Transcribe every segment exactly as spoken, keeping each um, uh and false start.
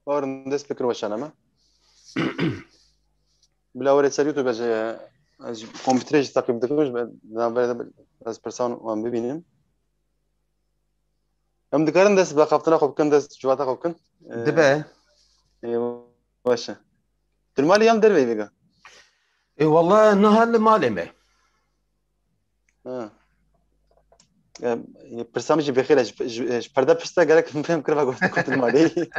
Bawer im dest pê kir weşana me. Bila were ser YouTube ez, ez kompîterê jî teqîb dikim, ji ber navberê de ez pirsan wan bibînim. Em dikarin dest bi axaftina xwe bikin, dest civata xwe bikin. Ee, Dibe. Ee, baş e. Tu li malê yan derveyî vêga? Ê, walla niha li malê me. Ha. Em, pirsa min jî bêxêr e, ji, ji, ji perde pirsa gerek min fêm kiriba got ku tu li malê yî.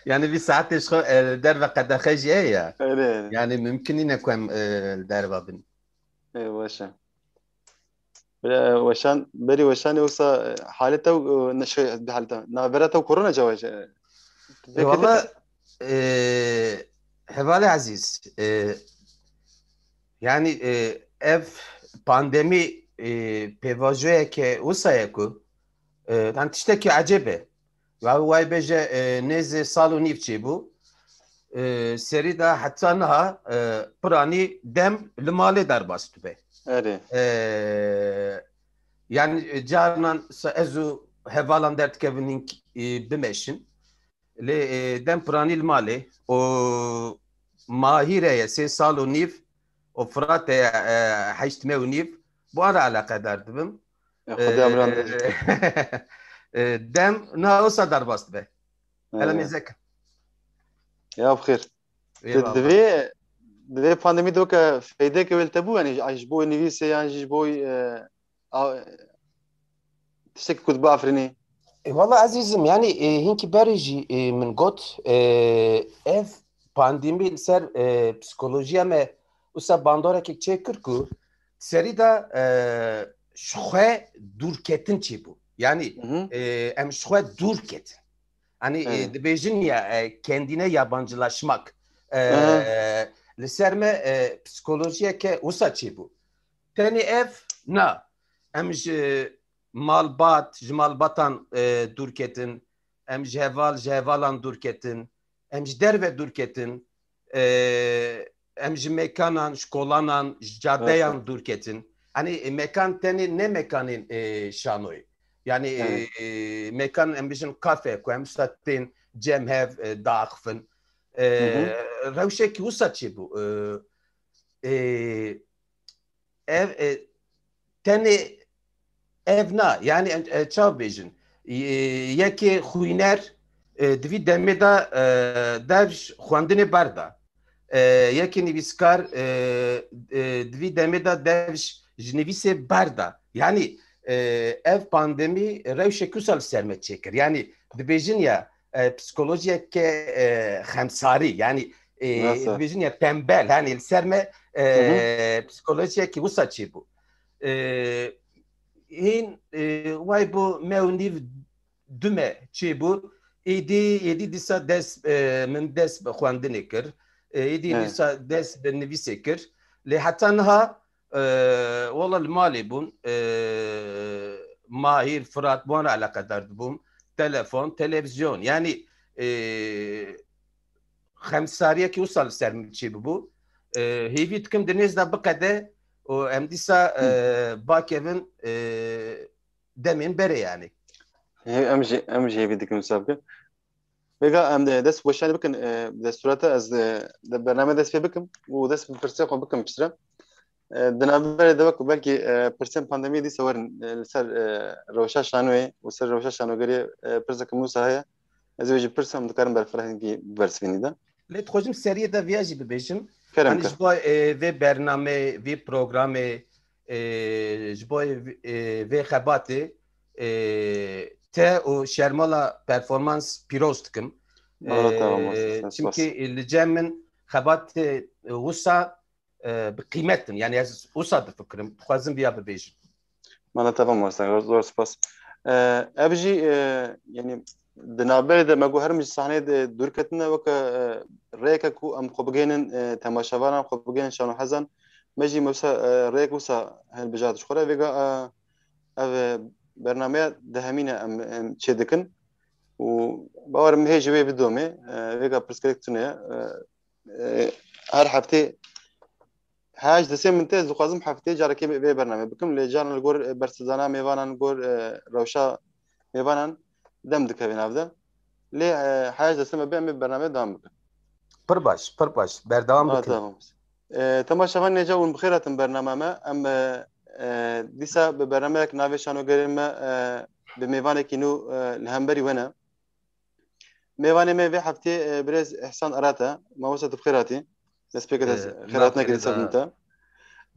Yani vî saetê ji xwe, e, derve qedexe jî heye ya. Öyle, öyle. Yani mümkün nîne ku em, e, li derve bin. Ê, baş e. Bira, weşan, berî weşanê wisa, e, halê te, e, ne, şey, halê te, navbera te korona cawa, e, Ê, valla, e, hevalê ezîz, e, yani, e, ev pandemî, e, pêvajoyeke wisa ye ku, e, yani tiştekî ecêb e. Ve way bêje, e, nêzê sal û nîv çêbû. E, serî de heta niha, e, piranî dem li malê derbas dibe. Erê. E, yani, e, carinan se-, ez û hevalan derdikevin hîn, e, bimeşin. Lê, e, dem piranî li malê û Mahîr heye sê sal û nîv û Firat heye, e, heşt meh û nîv. Bi wan re eleqedar dibim. Ya, Xwedê emran dirêj bike. E, dem niha wisa derbas dibe. Hele He. mêzek. Ya, bi xêr. Eyvallah. Divê, divê pandemî de weke feydeke wê li te bû, yani, ji, ji bo nivîsê yan jî ji bo, e, a, tiştekî ku tu biafirînî? E, valla ezîzim, yani, e, hinkî berê jî, e, min got, e, ev pandemî li ser, e, psikolojiya me wisa bandorekek çêkir ku serî de, e, ji xwe dûrketin çêbû. Yani, Hı hı. e, em ji xwe dûr ketin. Hani, e, Evet. dibêjin ya, e, kendine yabancılaşmak. E, Hı hı. li ser me, e, psikolojiyeke wisa çêbû. Tenê ev na. Em ji malbat, ji malbatan, e, dûr ketin. Em ji heval, ji hevalan dûr ketin. Em ji derve dûr ketin. E, em ji mekanan, ji kolanan, ji cadeyan Rast e. dûr ketin. Hani, e, mekan tenê ne mekanên, e, şanoyê. Yani, e, Evet. e, mekan em bijin kafe, ku em wisa tên cem hev, e, diaxifin. E, Hı hı. rewşekî wisa çêbû. E, e, ev, e, tenê ev na, yani, e, e, çawa bêjin? E, yekê xwîner, e, di vî demê de, e, dev ji xwendinê berda. E, yekê nivîskar, e, e, di vî demê de dev ji, ji nivîsê berda. Yani, e, ev pandemî rewşek wisa li ser me çêkir. Yani, dibêjin ya, e, psikolojiyeke, e, xemsarî, yani, e, Nasıl? dibêjin ya tembel, hani li ser me, e, Hı hı. psikolojiyekî wisa çêbû. E, hîn, e, way bû meh û nîv du meh çêbû. Êdî, êdî dîsa dest, e, min dest bi xwendinê kir. E, êdî Evet. dîsa dest bi nivîsê kir. Lê heta niha, e, wela li malê bûn. E, Mahîr, Firat, bi wan re eleqedar dibûm. Telefon, televizyon. Yani, e, xemsariyekî wisa li ser min çêbûbû. E, hêvî dikim di nêz de biqede û em dîsa, e, Hı. bakevin, e, demên berê yani. He, em jî, em jî hêvî dikin wisa bikin. Vêga em de dest weşanê bikin, e, destûra te ez, e, de bername dest pê bikim û dest bi pirsê xwe bikim piştre. E, di navberê de wek belkî, e, pirsên pandemiyê dîsa werin, e, li ser, e, rewşa şanoyê û ser rewşa şanogeriyê, e, pirseke min wisa heye. Ez ê wê jî pirsim, em dikarin berfirehînkî bibersivînî de. Lê dixwazim seriyê de viya jî bibêjim. Kerem Hani ke. ji bo, e, vê bernamê, vê programê, e, ji bo, e, vê xebatê, e, te û Şermala Performans pîroz dikim. Mala te E, ava, spas. Çimkî li cem min xebatê, e, wisa e, bi qîmet in. Yani ez wisa difikirim, dixwazim viya bibêjim. Mala te va mamoste, zor, zor spas. E, ev jî, e, yani di navberê de me got her min ji sahneyê de dûr ketine weke, e, rêyeke ku em xwe bigihînin, e, temaşevanan, xwe bigihînin şanohezan. Me jî me wisa, e, rêyek wisa hilbijart ji xwe re. Vêga, e, ev, e, bernameya dehemîn e em, em çê dikin. Û bawer im hê ji wê bidomê, e, vêga pirsgirêk tune ye. E, e, her heftê, her ji desê min tê, ez dixwazim heftê carekê vê bernamê bikim. Lê caran li gor, e, bersivdana mêvanan, li gor, e, rewşa mêvanan dem dikevin nav de. Lê, e, heya ji destê me bê, em ê bernameyê dewam bikin. Pir baş, pir baş. Berdewam Ha, bikin. Tamam. E, Temaşevan, nêca hûn bi xêr hatin bername me. Em, e, e, dîsa bi bernameya navê şanogerên me, e, bi mêvanekî nû, e, li hemberî we ne. Mêvanê me vê heftê, e, birêz Îhsan Arat e. Mamoste, tu bi xêr hatî. Destpêkê te, e, xêr hatinekê li ser te.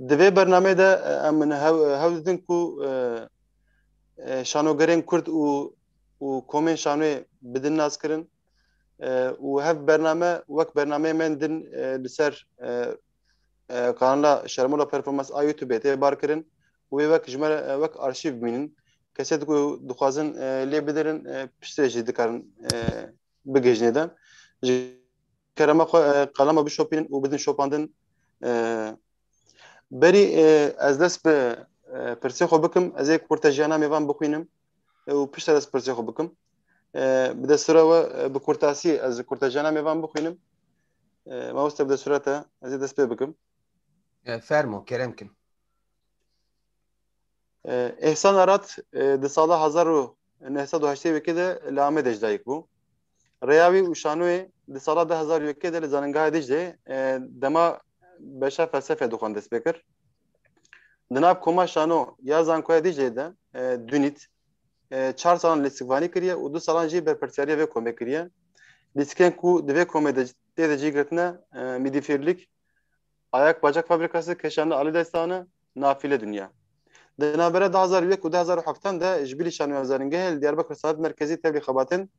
Di vê bernameyê de, e, em hew-, hewl didin ku, e, e, şanogerên Kurd û, û komên şanoyê bidin naskirin. E, û hev bername wek bernameyê me din, e, li ser, e, e, kanala Şermola Performans a YouTube tê bar kirin û wê wek ji me re, e, wek arşîv bimînin. Kesê ku dixwazin, e, lê bidirin, e, piştre jî dikarin, e, bigihîjinê de. Ji kerema xwe, e, kalama bişopînin û bidin şopandin. E, berî, e, ez dest bi, e, pirsê xwe bikim, ez ê kurtejiyana mêvan bixwînim, e, û piştre dest pirsê xwe bikim. E, bi destûra we, e, bi kurtasî ez kurtejiyana mêvan bixwînim. E, mamoste, bi destûra te, ez ê dest pê bikim. E, fermo, kerem kin. E, Îhsan Arat, e, di sala hezar û neh sed û heştê û yekê de li Amedê ji dayik bû. Rêya wî û şanoyê di sala du hezar û yekê de li Zanîngeha Dicleyê, e, dema beşa felsefê dixwend dest pê kir. Di nav koma şano ya Zankoya Dicleyê de, e, DUNÎT, e, çar salan lîstikvanî kiriye û du salan jî berpirsiyariya vê komê kiriye. Lîstikên ku di vê komê de tê de cî girtine, e, Midîfîrlîk, Ayak Bacak Fabrikası, Keşanlı Ali Destanı, Nafile Dünya. Di navbera du hezar û yek û du hezar û heft de ji bilî şanoya Zanîngehê li Diyarbekir Sanat Merkezî tevlî xebatên,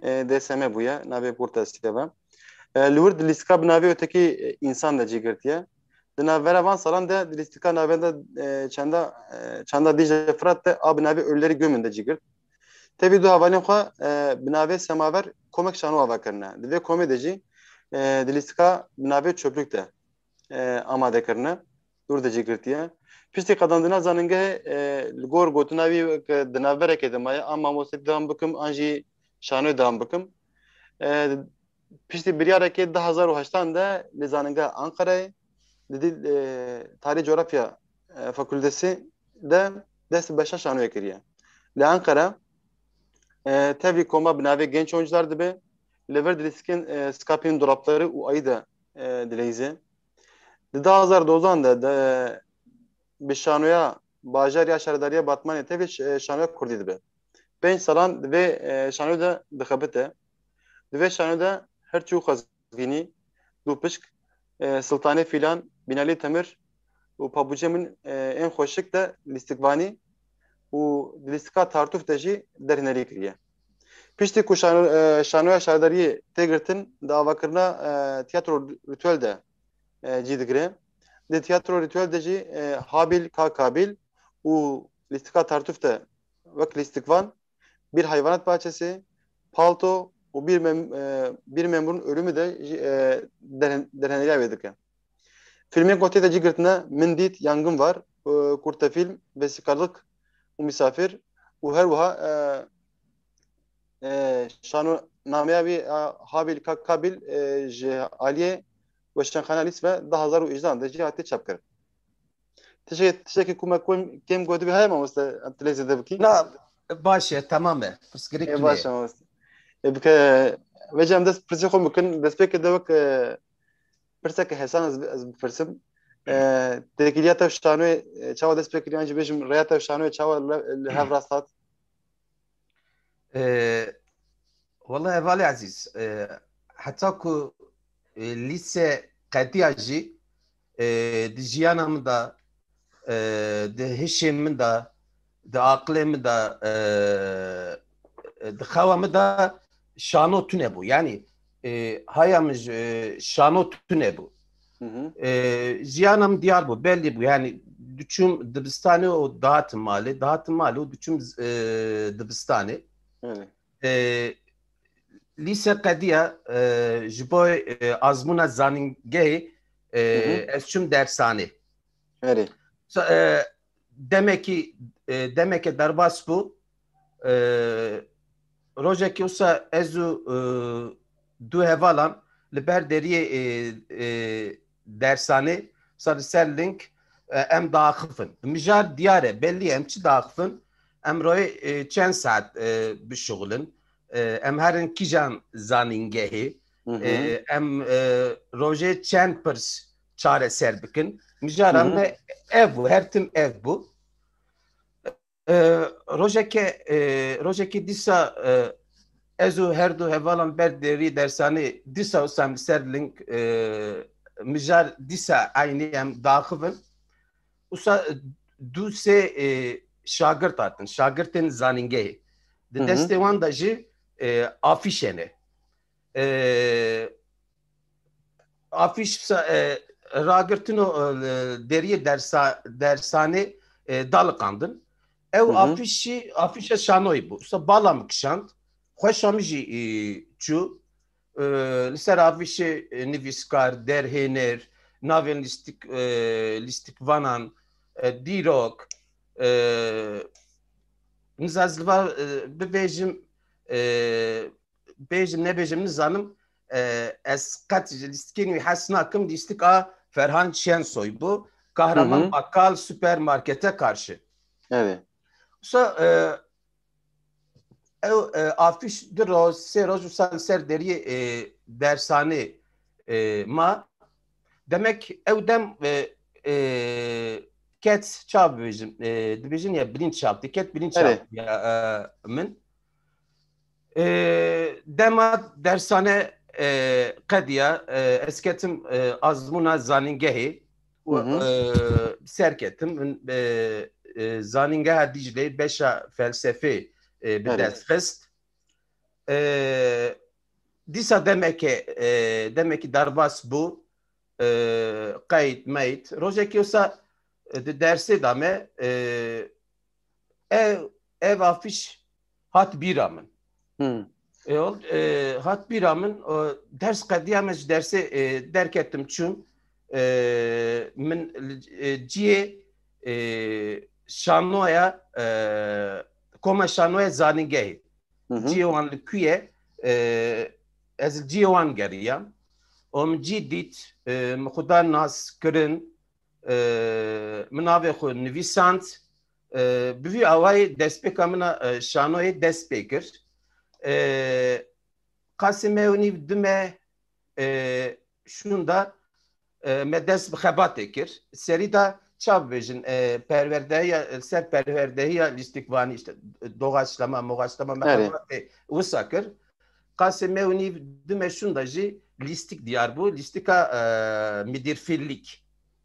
e, D S M bûye, navê kurtasiya ve. E, li wir di lîstika bi navê Öteki, e, İnsan de cî girtiye. Di navbera van salan de di lîstika navenda, e, çanda, e, çanda Dicle Fırat de a bi navê Ölüleri Gömün de cî girt. Tevî du hevalên xwe, e, bi navê Semaver komek şano ava kirine. Di vê komê de jî, e, di lîstika bi navê Çöplük de, e, amade kirine. Dûr de cî girtiye. Piştî qedandina zanîngehê, e, li gor gotina wî ke di navberekê de maye, an mamostetî dewam bikim, an jî şanoyê dewam bikim. E, piştî biryarekê du hezar û heştan de li zanîngeha Ankarayê, di dî, e, tarîh coğrafya, e, fakültesi de dest bi beşa şanoyê kiriye. Li Ankara, e, tevlî koma bi navê Genç Oyuncular dibe. Li vir dilîstikên, e, Skapîn Dolapları û Ayî de, e, dileyîze. Di du hezar dozan de, de bi şanoya Bajar ya Şaredariya Batmanê tevlî ş-, e, şanoya Kurdî dibe. Pênc salan di vê, e, şanoyê de dixebite. Di vê şanoyê de Her çi û Xwezgînî, Du Pişk, e, Siltanê Fîlan, Bînalî Temir û Pabucê Min, e, ên Xweşik de lîstikvanî û di lîstika Tartûf de jî derhênerî kiriye. Piştî ku şano-, e, şanoya şaredariyê tê girtin, di avakirina, e, Tiyatro Rituel de, e, cî digire. Di Tiyatro Rituel de jî, e, Habil Ka Kabil û lîstika Tartûf de wek lîstikvan Bir Hayvanat Bahçesi, Palto û Bir Mem-, e, Bir Memurun Ölümü de jî, e, derhen-, derhêneriya wê dike. Filmên ku tê de cî girtine Min Dît, Yangın Var, e, kurte fîlm, Vesikalık û Misafir û her wiha, e, e, şanonameya wî, e, Habil Ka Kabil, e, ji aliyê Weşanxaneya Lîs ve du hezar û hejdehan de jî hatiye çapkirin. Tiştekî, tiştekî ku me kêm, kêm gotibî heye mamoste, em tu lê zêde bikî? Na, baş e, temam e. Pirsgirêk tune ye. Baş e mamoste. E, bike, vêca em dest pirsê xwe bikin, destpêkê de wek, e, pirseke hesan ez, ez bipirsim. E, têkiliya te şanoyê, e, çawa dest pê kiriye, an jî bêjim, rêya te şanoyê çawa li, li hev rast hat? E, Wele hevalê ezîz, e, heta ku, e, lîse qediya jî, e, di jiyana min de, e, di hişê min de, di aqilê min de, e, e, di xewa min de şano tune bû. Yanî, e, haya min ji, e, şano tune bû. Hı hı. E, jiyana min diyar bû, belî bû. Yanî diçûm dibistanê û dihatim malê, dihatim malê û diçûm, e, dibistanê. Evet. E, lîse qediya, e, ji bo, e, azmûna zanîngehê, e, Hı hı. ez çûm dershanê. Erê. So, e, demekî, e, demeke derbas bû. E, rojekê wisa ez û, e, du hevalan li ber deriyê, e, e, dershanê, wisa li ser link, e, em diaxifin. Mijar diyar e, bellî ye, em çi diaxifin? Em royê, e, çend saet, e, bişuxulin? E, em herin kîjan zanîngehê? Hı hı. E, em, e, rojê çend pirs çareser bikin? Mijara Hı hı. me ev bû, her tim ev bû. E, rojeke, e, rojekê dîsa, e, ez û her du hevalan ber deriyê dersanê dîsa wisa em li ser ling, e, mijar dîsa eynî em daxivin. Wisa du sê, e, şagirt hatin, şagirtên zanîngehê. Di Hı hı. destê wan de jî, e, afîşê ne. E, afîş sa-, e, ragirtino, e, deriyê dersa-, dersanê, e, daliqandin. Ew Hı hı. afîşî, afîşa şanoyê bû. Wisa bala min kişand. Xweşa min jî, e, çû. E, li ser afîşê, e, nivîskar, derhêner, navên lîstik-, e, lîstikvanan, e, dîrok, e, niza ez li va, e, bibêjim, e, bêjim, nebêjim, nizanim, e, ez qet ji lîstikên wî hes nakim, lîstika Ferhan Şensoy bû, Kahraman Hı hı. Bakkal Süpermarket'e karşı. Evet. Wisa, e, ew, e, afîş du roj, sê roj wisa li ser deriyê, e, dersanê, e, ma. Demek ew dem, e, e, ket ça bibêjim, e, dibêjin ya bilinçaltı, ket bilinçaltı Evet. ya, e, min. E, dema dersane, e, qediya, e, ez ketim, e, azmûna zanîngehê û, Hı hı. e, ser ketim. Min, e, e, Zanîngeha Dîcleyê beşa felsefê, e, bi Evet. dest xist. E, dîsa demeke, e, demekî derbas bû. E, qeyd, meyd. Rojekê wisa, e, di dersê de me, e, ev, ev afîş hat bîra min. Hmm. E, ol-, e, hat bîra min, o, ders qediya me ji dersê, e, derketim çûm. E, min, e, ciyê, e, şanoya, e, koma şanoya zanîngehê. Hı hı. Ciyê wan li ku ye? E, ez li ciyê wan geriyam. Û min cî dît, e, min xwe da nas kirin, e, min navê xwe nivîsand. E, bi vî awayî destpêka min a, e, şanoyê dest pê kir. E, qasê me û nîv dime, e, şûnda, e, me dest bi xebatê kir. Serî de ça bibêjin, e, perwerdehiya, ser perwerdehiya lîstikvanî, işte, doğaçlama, moğaçlama me Erê. xebatê wisa kir. Qasê me û nîv dime şûnda jî lîstik diyar bû. Lîstika, e, midîrfîllik.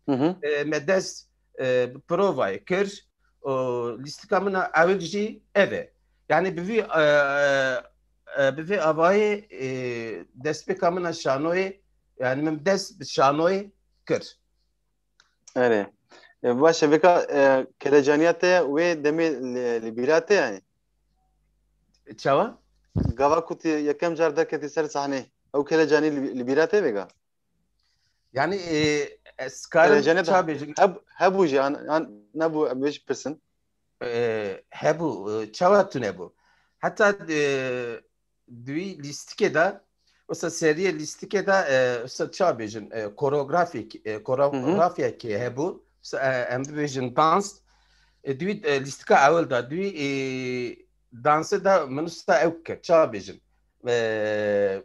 Hı hı. E, me dest, e, bi provayê kir. O, lîstika min a ewil jî ev e. Yani bi vî, e, e, bi vî avayê, e, destpêka min a şanoyê, yani min dest bi şanoyê kir. Erê. E, baş e, vêka, e, kelecaniya te wê demê li, li bîra te yani? Çawa? Gava ku tu yekem car derketî ser sahnê, ew kelecanî li, li bîra te vêga? Yani, e, ez karim Derecene de ça bêjim? Heb-, hebû jî, an, an, nebû, em bêjî pirsin. E, hebû, e, çawa tune bû? Heta, e, di wî lîstikê de, wisa seriyê lîstikê de, e, wisa ça bêjin, e, koreografik, e, Hı hı. koreografiyekê hebû, wisa, e, em bibêjin dans, e, di wî, e, lîstika ewil de, di wî, e, dansê de min wisa ew kir, ça bêjin. E,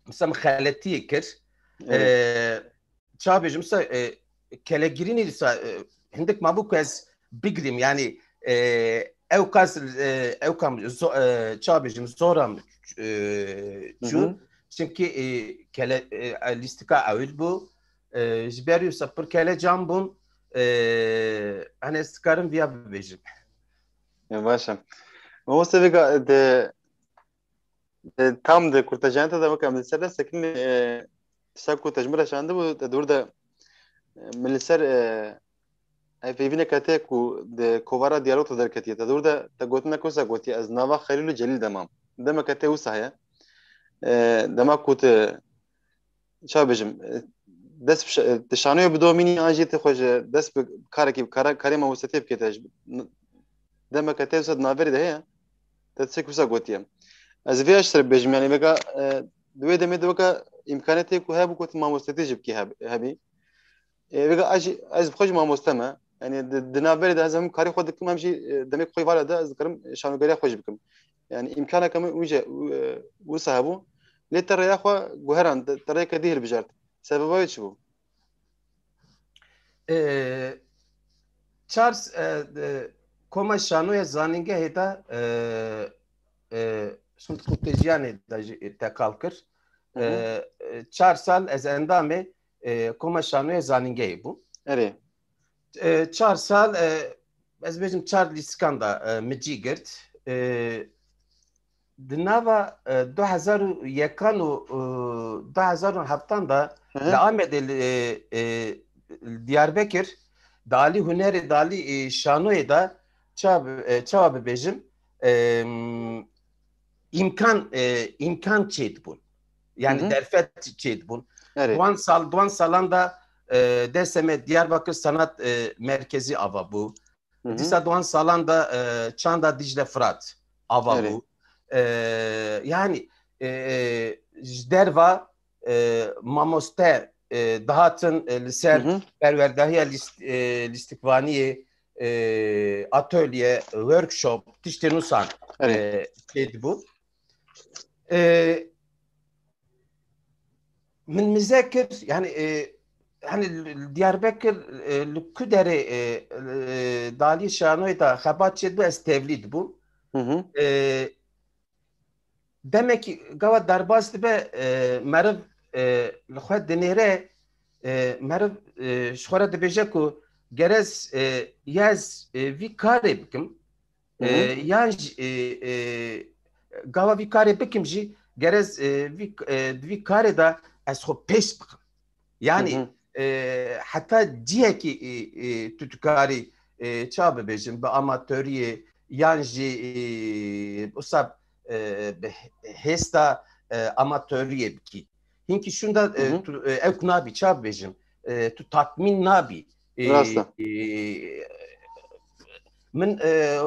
wisa min xeletiyê kir. Evet. E, ça bêjim, wisa, e, kelegirînî wisa, e, hindik mabû ku ez bigirîm, yani, e, ew kas, e, ew kam zo-, e, ça bêjim, zora min, e, Hı çû. hı. Çimkî, e, kele-, e, lîstika ewil bû. E, ji ber wî wisa pir kelecan bûm. E, hani ez dikarim viya bibêjim. E, baş e. Mamoste vêga de, de tam de kurteciyata de weke em li ser de sekin, e, tişta ku te ji min re şandibû, te dûr de, e, min li ser, e, ev hêvîneke te ku di kovara diyalog de derketiye. Te dûr de te gotineke wisa gotiye, ez nava Xelîl û Celîl de mam. Demeke te wisa heye. E, dema ku tu ça bêjim, e, dest bi şa-, e, tu şanoyê bidomînî an jî tu xwe ji dest bi karekî, kara-, karê mamostetiyê bikê te ji, n-, demeke te wisa di navberê de heye, te tiştek wisa gotiye. Ez vê ya ji ser bêjim, yani vêga, e, di wê demê de weke îmkaniyetê ku hebû ku tu mamostetî jî bikî heb-, hebî. E, vêga ez jî, ez bi xwe jî mamoste me. Yani di, di navberê de ez hem karê xwe dikim, hem jî, e, demê xwe vala de ez dikarim, e, şanogeriya xwe jî bikim. Yani îmkaneke min wî jî, e, wisa hebû. Lê te rêya xwe guheran, te, te rêyeke dî hilbijart. Sebeba wê çi bû? E, çar, e, e, koma şanoya zanîngehê de, e, e, Sund Kutejiyanê de jî teqal kir. Hı hı. E, e, çar sal ez endamê, e, koma şanoya zanîngehê bûm. Erê. E, çar sal, e, ez bêjim çar lîstikan da, e, min cî girt. E, di nava, e, du hezar û yekan û, e, du hezar û heftan da Hı hı. li Amedê, li, e, e, Diyarbekir, di alî hunerê, di alî, e, şanoyê de ça bi-, e, çawa bibêjim, e, îmkan, e, îmkan çêdibûn. Yani Hı hı. derfet çêdibûn. Erê. Duan sal, duan salan da, e, D S M Diyarbakır Sanat, e, Merkezi ava bû. Hı hı. Dîsa duan salan da, e, Çanda Dicle Fırat ava Erê. bû. E, yani, e, e, ji derva, e, mamoste, e, dihatin, e, li ser Hı hı. perwerdahiya lîst-, e, lîstikvaniyê, e, atölye, workshop, tiştê nûsan, Erê. e, çêdibû. E, min mize kir, yani, e, hani li Diyarbekir, e, li ku derê, e, e, dalî şanoyê de xebat çêdibû, ez tevlî dibûm. Hı hı. E, demekî gava derbas dibe, e, meriv, e, li xwe dinêre, e, meriv, e, ji xwe re dibêje ku gerez, e, ya ez, e, vî karê bikim, Hı hı. e, yan jî, e, e, gava vî karê bikim jî, gerez, e, vî, e, di vî karê de ez xwe pêş bikim. Yani, Hı hı. e, heta cihekî, e, e, tu dikarî, e, ça bibêjim, bi amatoriyê yan jî, e, wisa, e, bi hêsta, e, amatoriyê bikî. Hinkî şunda, e, Hı hı. tu, e, ewk nabî, ça bibêjim, e, tu tatmîn nabî. E, Rast e. e, min, e,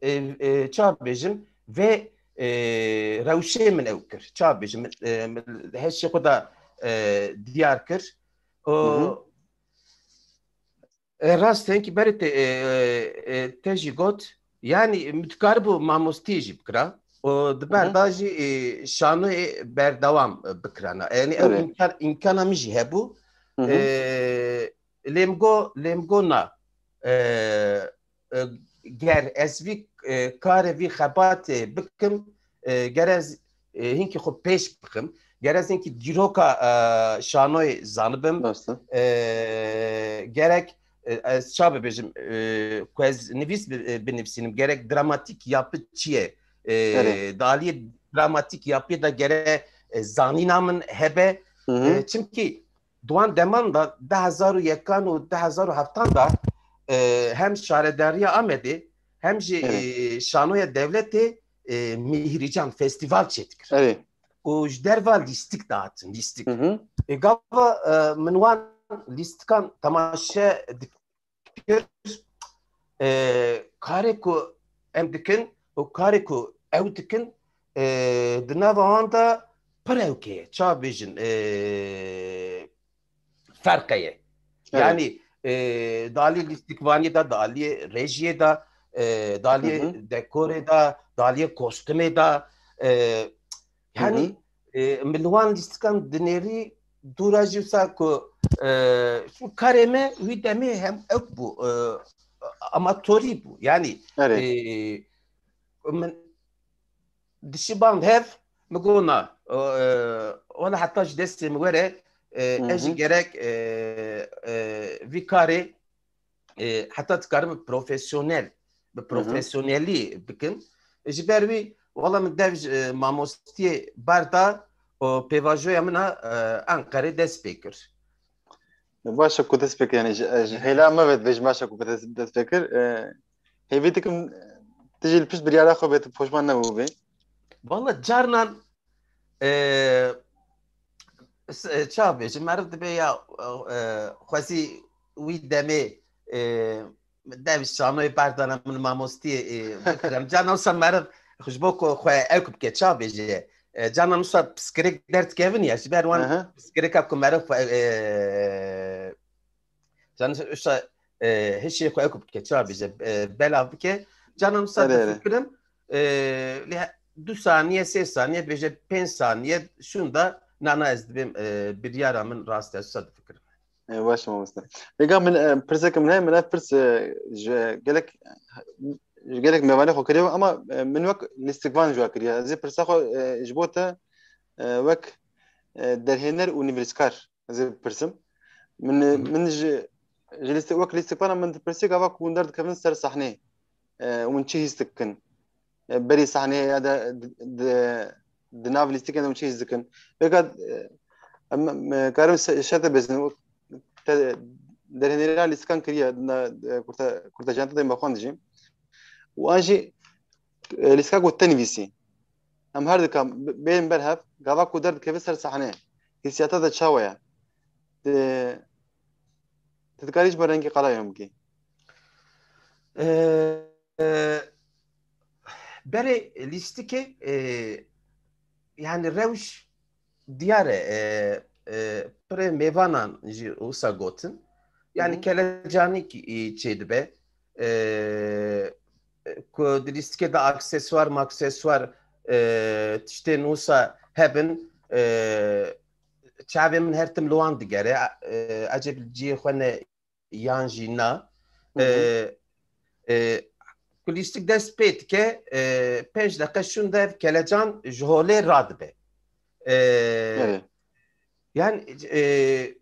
e, e, ça bibêjim, vê, e, rewşê min ew kir. Ça bibêjim, min, e, min heşê xwe de, e, diyar kir. O, Hı hı. e, rast e, hinkî berê te, e, e, te jî got, yani, min dikaribû mamostî jî bikira. O, di Hı hı. berda jî, e, şanoyê berdewam, e, bikirana. Yani, ew Evet. îmkan-, îmkana min jî hebû. Hı hı. E, lê min got, lê min got na. E, e, ger ez vî, e, karê vî xebatê bikim, e, ger ez, e, hinkî xwe pêş bixim, ger ez hinkî dîroka, e, şanoyê zanibim, Rast e. e, gerek, e, ez ça bibêjim, e, ku ez nivîs bi-, e, binivîsînim, gerek dramatîk yapı çi ye? E, Erê. Di aliyê dramatîk yapiyê de gere, e, zanîna min hebe. Hı hı. E, çimkî di wan deman de, du hezar û yekan û du hezar û heftan de, e, hem Şaredariya Amedê hem jî, Evet. e, Şanoya Dewletê, e, Mîhrîcan Festîval çêdikir. Evet. Û ji derva lîstik dihatin, lîstik. Hı hı. E, gava, e, min wan lîstikan temaşe dikir, e, karê ku em dikin û karê ku ew dikin, e, di nava wan de pir ewkê ye, ça bêjin, e, ferqe ye. Evet. Yani, e, dalî lîstikvaniyê de, dalî rejiyê de, e, dalî Hı hı. dekorê de, dalî kostümê de, e, Hı Yani, hı. e, min li wan lîstikan dinêrî dûra jî wisa ku, e, şu karê me wî demê hem ew bû, e, amatorî bû. Yani, Erê. e, min dişiband hev, min got na, e, wela heta ji destê min were, e, Hı ez jî hı. gerek, e, e, vî karê e, heta dikarim bi profesyonel, bi Hı hı. profesyonelî bikim. E, ji ber wî, wela min dev ji, e, mamostiyê berda û pêvajoya min a, e, Enqerê dest pê kir. Baş e ku dest pê kir, yani ji, ji hêla me ve dibêjim baş e ku dest, dest pê kir. E, hêvî dikim, tu jî li pişt biryara xwe bê, tu poşman nebûbê. Wela carnan, e, s-, e, ça bêjim, meriv dibe ya, e, xwezî wî demê, e, dev şanoyê berdana min mamostiyê, e, bikirim. Carnan wisa meriv ji bo ku xwe ewk bike, ça bêje. E, carnan wisa piskirik derdikevin ya, ji ber wan Aha. piskirika ku meriv xwe, e, carnan wisa, e, hişê xwe ewk bike, ça bêje, e, belav bike. Carnan wisa Erê, erê. difikirim, E, lê du saniye, sê saniye, bêje pênc saniye şûnda nana ez dibêm, e, biryara min rast e, wisa difikirim. E, baş e mamoste. Vêga min, e, pirsek min heye, min ev pirs, e, ji gelek, ji gelek mêvanê xwe kiriye ama, e, min wek lîstikvan ji we kiriye. Ez ê pirsa xwe, e, ji bo te, e, wek, e, derhêner û nivîskar ez ê pirsim. Min, e, min ji, ji lîstik, wek lîstikvana min dipirsî gava ku hûn derdikevin ser sahneyê, e, hûn çi hîs dikin? E, berî sahneyê ya da di, di, di nav lîstikên de hûn çi hîs dikin? Vêga, e, em, em, karim se-, şerte bezin, te, derhêneriya lîstikan kiriye, na, e, kurte-, kurtejan te de me xwend jî. Û an jî, e, lîstika ku te nivîsî. Em her dikan b-, bên ber hev, gava ku derdikeve ser sahneyê. Hîsiyata de çawa ye? Te, te dikarî ji bo rengî qala yom bikî? E, e, berê lîstikê, e, yani rewş diyar e, e, e, pirê mêvanan jî wisa gotin. Yani kelecanî çê dibe. E, ku di lîstikê de aksesuar maksesuar, e, tiştên wisa hebin, e, çavê min her tim li wan digere. E, ecêb li cihê xwe ne yan jî na. E, e, ku lîstik dest pê dike, e, pênc deqe şûnde ev kelecan ji holê radibe. E, yani, e,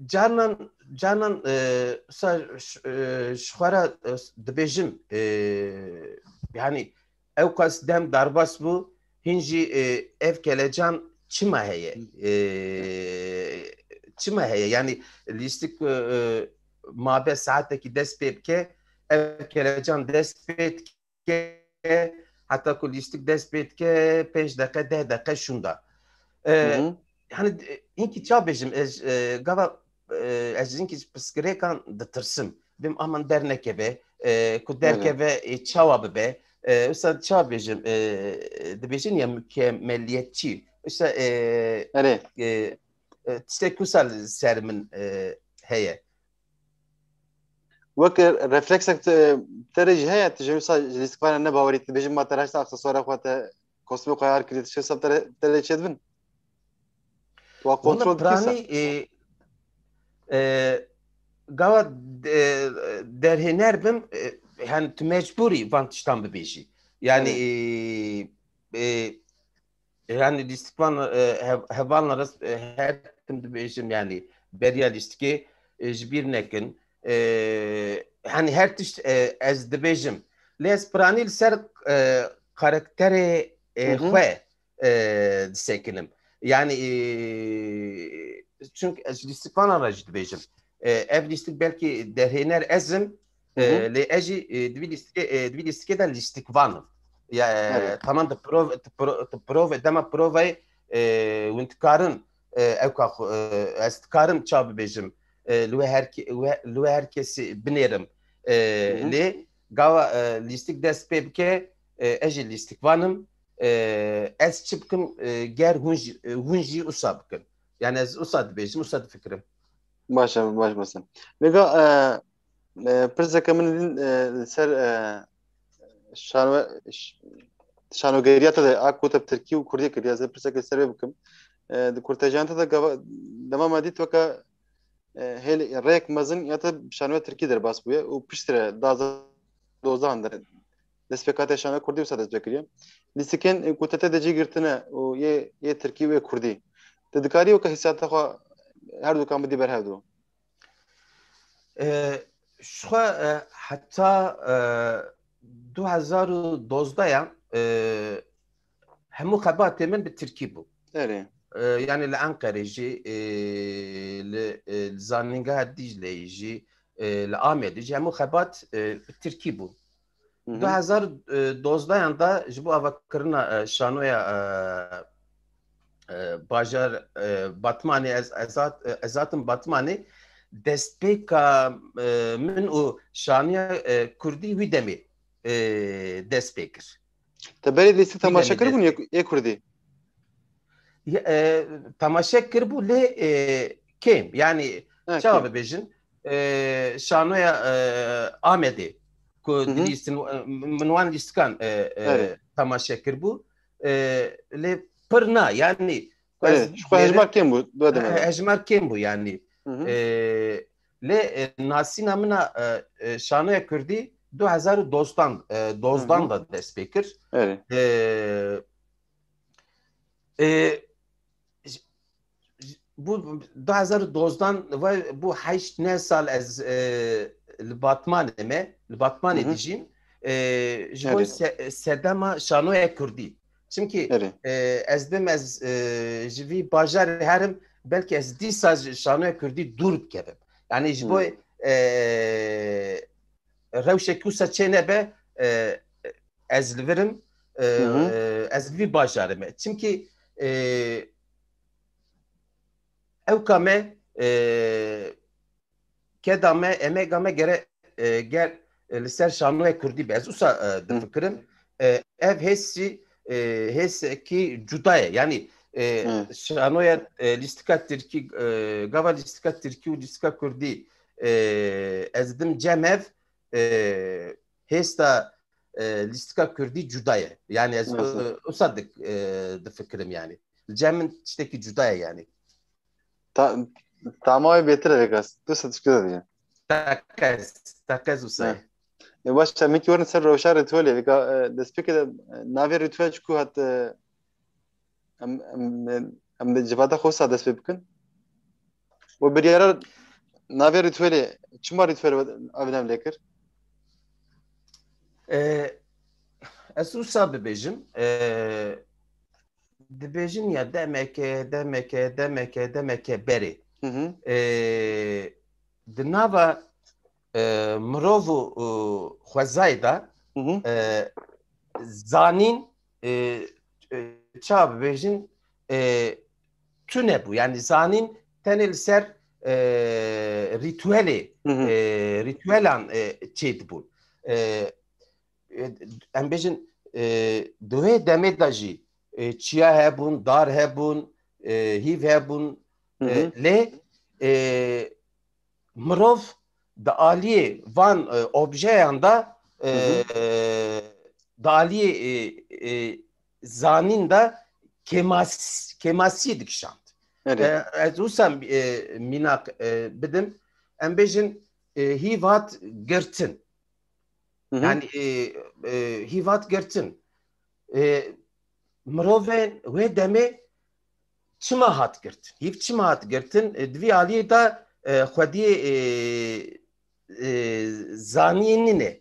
carnan, carnan, e, sa, ş-, e, ji xwe re, e, dibêjim, e, yani, ewqas dem darbas bû, hîn jî, e, ev kelecan çima heye? E, çima heye? Yani lîstik, e, e, mabe saetekî dest pê bike, ev kelecan dest pê dike, heta ku lîstik dest pê dike, pênc deqe, deh deqe şûnda. E, yani, e, hinkî ça bêjim, ez, e, gava, e, ez hinkî ji pirsgirêkan ditirsim. Bim aman dernekeve, e, ku derkeve, e, çawa bibe? E, wisa ça bêjim, e, dibêjin ya mükemmeliyetçî. Wisa, e, e, e, tiştek wisa li ser min, e, heye. Wek refleksek te, te re jî heye, tu ji wisa ji lîstikvanan ne bawerî, tu bêjin ma te raşta aksesuara xwe te kostümê xwe yar kiriye, tu ji wisa te re, te re çêdibin? Tu wa kontrol dikî sa? Piranî, e, e, gava de, derhêner bim, e, yani tu mecbûrî van tiştan bibêjî. Yani, e, e, yani lîstikvan, e, hev-, hevalna res-, e, her tim dibêjim yani beriya lîstikê, e, ji bîr nekin. E, yani her tişt, e, ez dibêjim. Lê ez piranî li ser, e, karakterê, e, xwe, e, disekinim. Yani, e, çünkü ez lîstikvanan re jî dibêjim. E, ev lîstik belkî derhêner ez im, e, lê ez jî, e, di vî lîstikê, e, di vî lîstikê de lîstikvan im. Ya, e, tamam, di prov-, di pro-, di prove-, dema provayê, e, hûn dikarin, e, ewka xwe, e, ez dikarim ça bibêjim, e, li we her ke-, we, li we her kesî binêrim. E, lê gava, e, lîstik dest pê bike, e, ez jî lîstikvan im. E, ez çi bikim, e, ger hûn jî, e, hûn jî wisa bikin? Yani ez wisa dibêjim, wisa difikirim. Baş e, baş, baş e. Vêga, e, e, pirseke min din, e, li ser, e, şano-, ş-, şanogeriya te de a ku te bi tirkî û kurdî kiriye, ez ê pirseke ser wê bikim. E, di kurtejan te de gava-, dema me dît weke, e, hêl-, rêyek mezin ya te bi şanoya tirkî derbas bûye û piştre daza dozdahan de destpêka te şanoya kurdî wisa dest pê kiriye. Lîstikên, e, ku te tê de cî girtine û yê, yê tirkî û yê kurdî. Te dikarî weke hîsiyata xwe her dukan bidî ber hev du? E, ji xwe, e, heta, e, du hezar û dozdeh ya, e, hemû xebatê min bi tirkî bû. Erê. E, yani li Enqerê jî, e, li, e, li Zanîngeha Dîcleyê jî, e, li Amedê jî hemû xebat, e, bi tirkî bû. Hı hı. Du hezar û dozdeh yan da ji bo avakirina, e, şanoya, e, e, bajar, e, Batmanê, ez, ez hat-, e, ez hatim Batmanê, destpêka, e, min û şaniya, e, kurdî wî demê, e, dest pê kir. Te berê lîstik temaşe kiribûn yê, yê kurdî? Ye, e, temaşe kiribû lê, e, kêm. Yani, ha, çawa bibêjin? E, şanoya, e, Amedê. ku Hı hı. dilîstin, e, min wan lîstikan, e, e, Erê. temaşe kiribû. E, lê pir na, yanî, Erê, ez ji xwe lêre hejmar kêm bû, dua demê. He-, hejmar kêm bû, yanî. Hı hı. E, lê, e, nasîna min a, e, e, şanoya kurdî du hezar û dozdan, e, dozdan Hı hı. da dest pê kir. Erê. E, e, j-, j-, bu du hezar û dozdan ve bu heşt ne sal ez, e, li Batmanê me, li Batmanê Hı hı. dijîm. E, ji bo Erê. se-, sedema şanoya kurdî. Çimkî, Erê. e, ez dim ez, e, ji vî bajarê herim, belkî ez dîsa ji şanoya kurdî dûr bikevim. Yanî ji Hı. bo, e, rewşek wisa çê nebe, e, ez li vir im, e, Hı hı. e, ez li vî bajarê me. Çimkî, e, ewka me, e, keda me, emega me gere, e, ger, e, li ser şanoya kurdî be. Ez wisa, e, Hı. difikirim. E, ev hêsî, e, hêsekî cuda ye. Yanî, e, Hı. şanoya, e, lîstika tirkî, e, gava lîstika tirkî û lîstika kurdî, e, ez dim cem ev, e, hêsta, e, lîstika kurdî cuda ye. Yanî ez, Nasıl? e, wisa dik-, e, difikirim yanî. Li cem min tiştekî cuda ye yanî. Ta-, tama wê bêtir e vêkas. Tu se tişkî de diye. Teqez, teqez wisa ye. E, baş e, min ki werin ser rewşa rîtuelê. Vêka, e, destpêkê de, e, navê rîtuel ji ku hat, e, em, em, em, em de civata xwe wisa dest pê bikin. We biryara navê rîtuelê, çima rîtuel ev nem lê kir? E, ez wisa bibêjim. E, dibêjin ya demeke, demeke, demeke, demeke berê. Hı hı. E, di nava, e, mirov û, û xwezayê de, Hı hı. e, zanîn, e, e, ça bibêjin, e, tune bû. Yanî zanîn tenê li ser, e, rîtuelê, Hı hı. e, rîtuelan, e, çêdibûn. E, e, em bêjin, e, di wê demê de jî, e, çiya hebûn, dar hebûn, e, hîv hebûn, Hı e, hı. lê, e, mirov di aliyê van, e, objeyan de, e, Hı hı. di aliyê, e, e, zanîn de kêmas-, kêmasiyê dikişand. Evet. E, ez wisa, e, mînak, e, bidim, em bêjin, e, hîv hat girtin. Hı hı. Yanî, e, e, hîv hat girtin. E, mirovên wê demê çima hat girtin? Hîv çima hat girtin? E, di vî aliyê de, e, xwediyê, e, e, zaniyê nîne.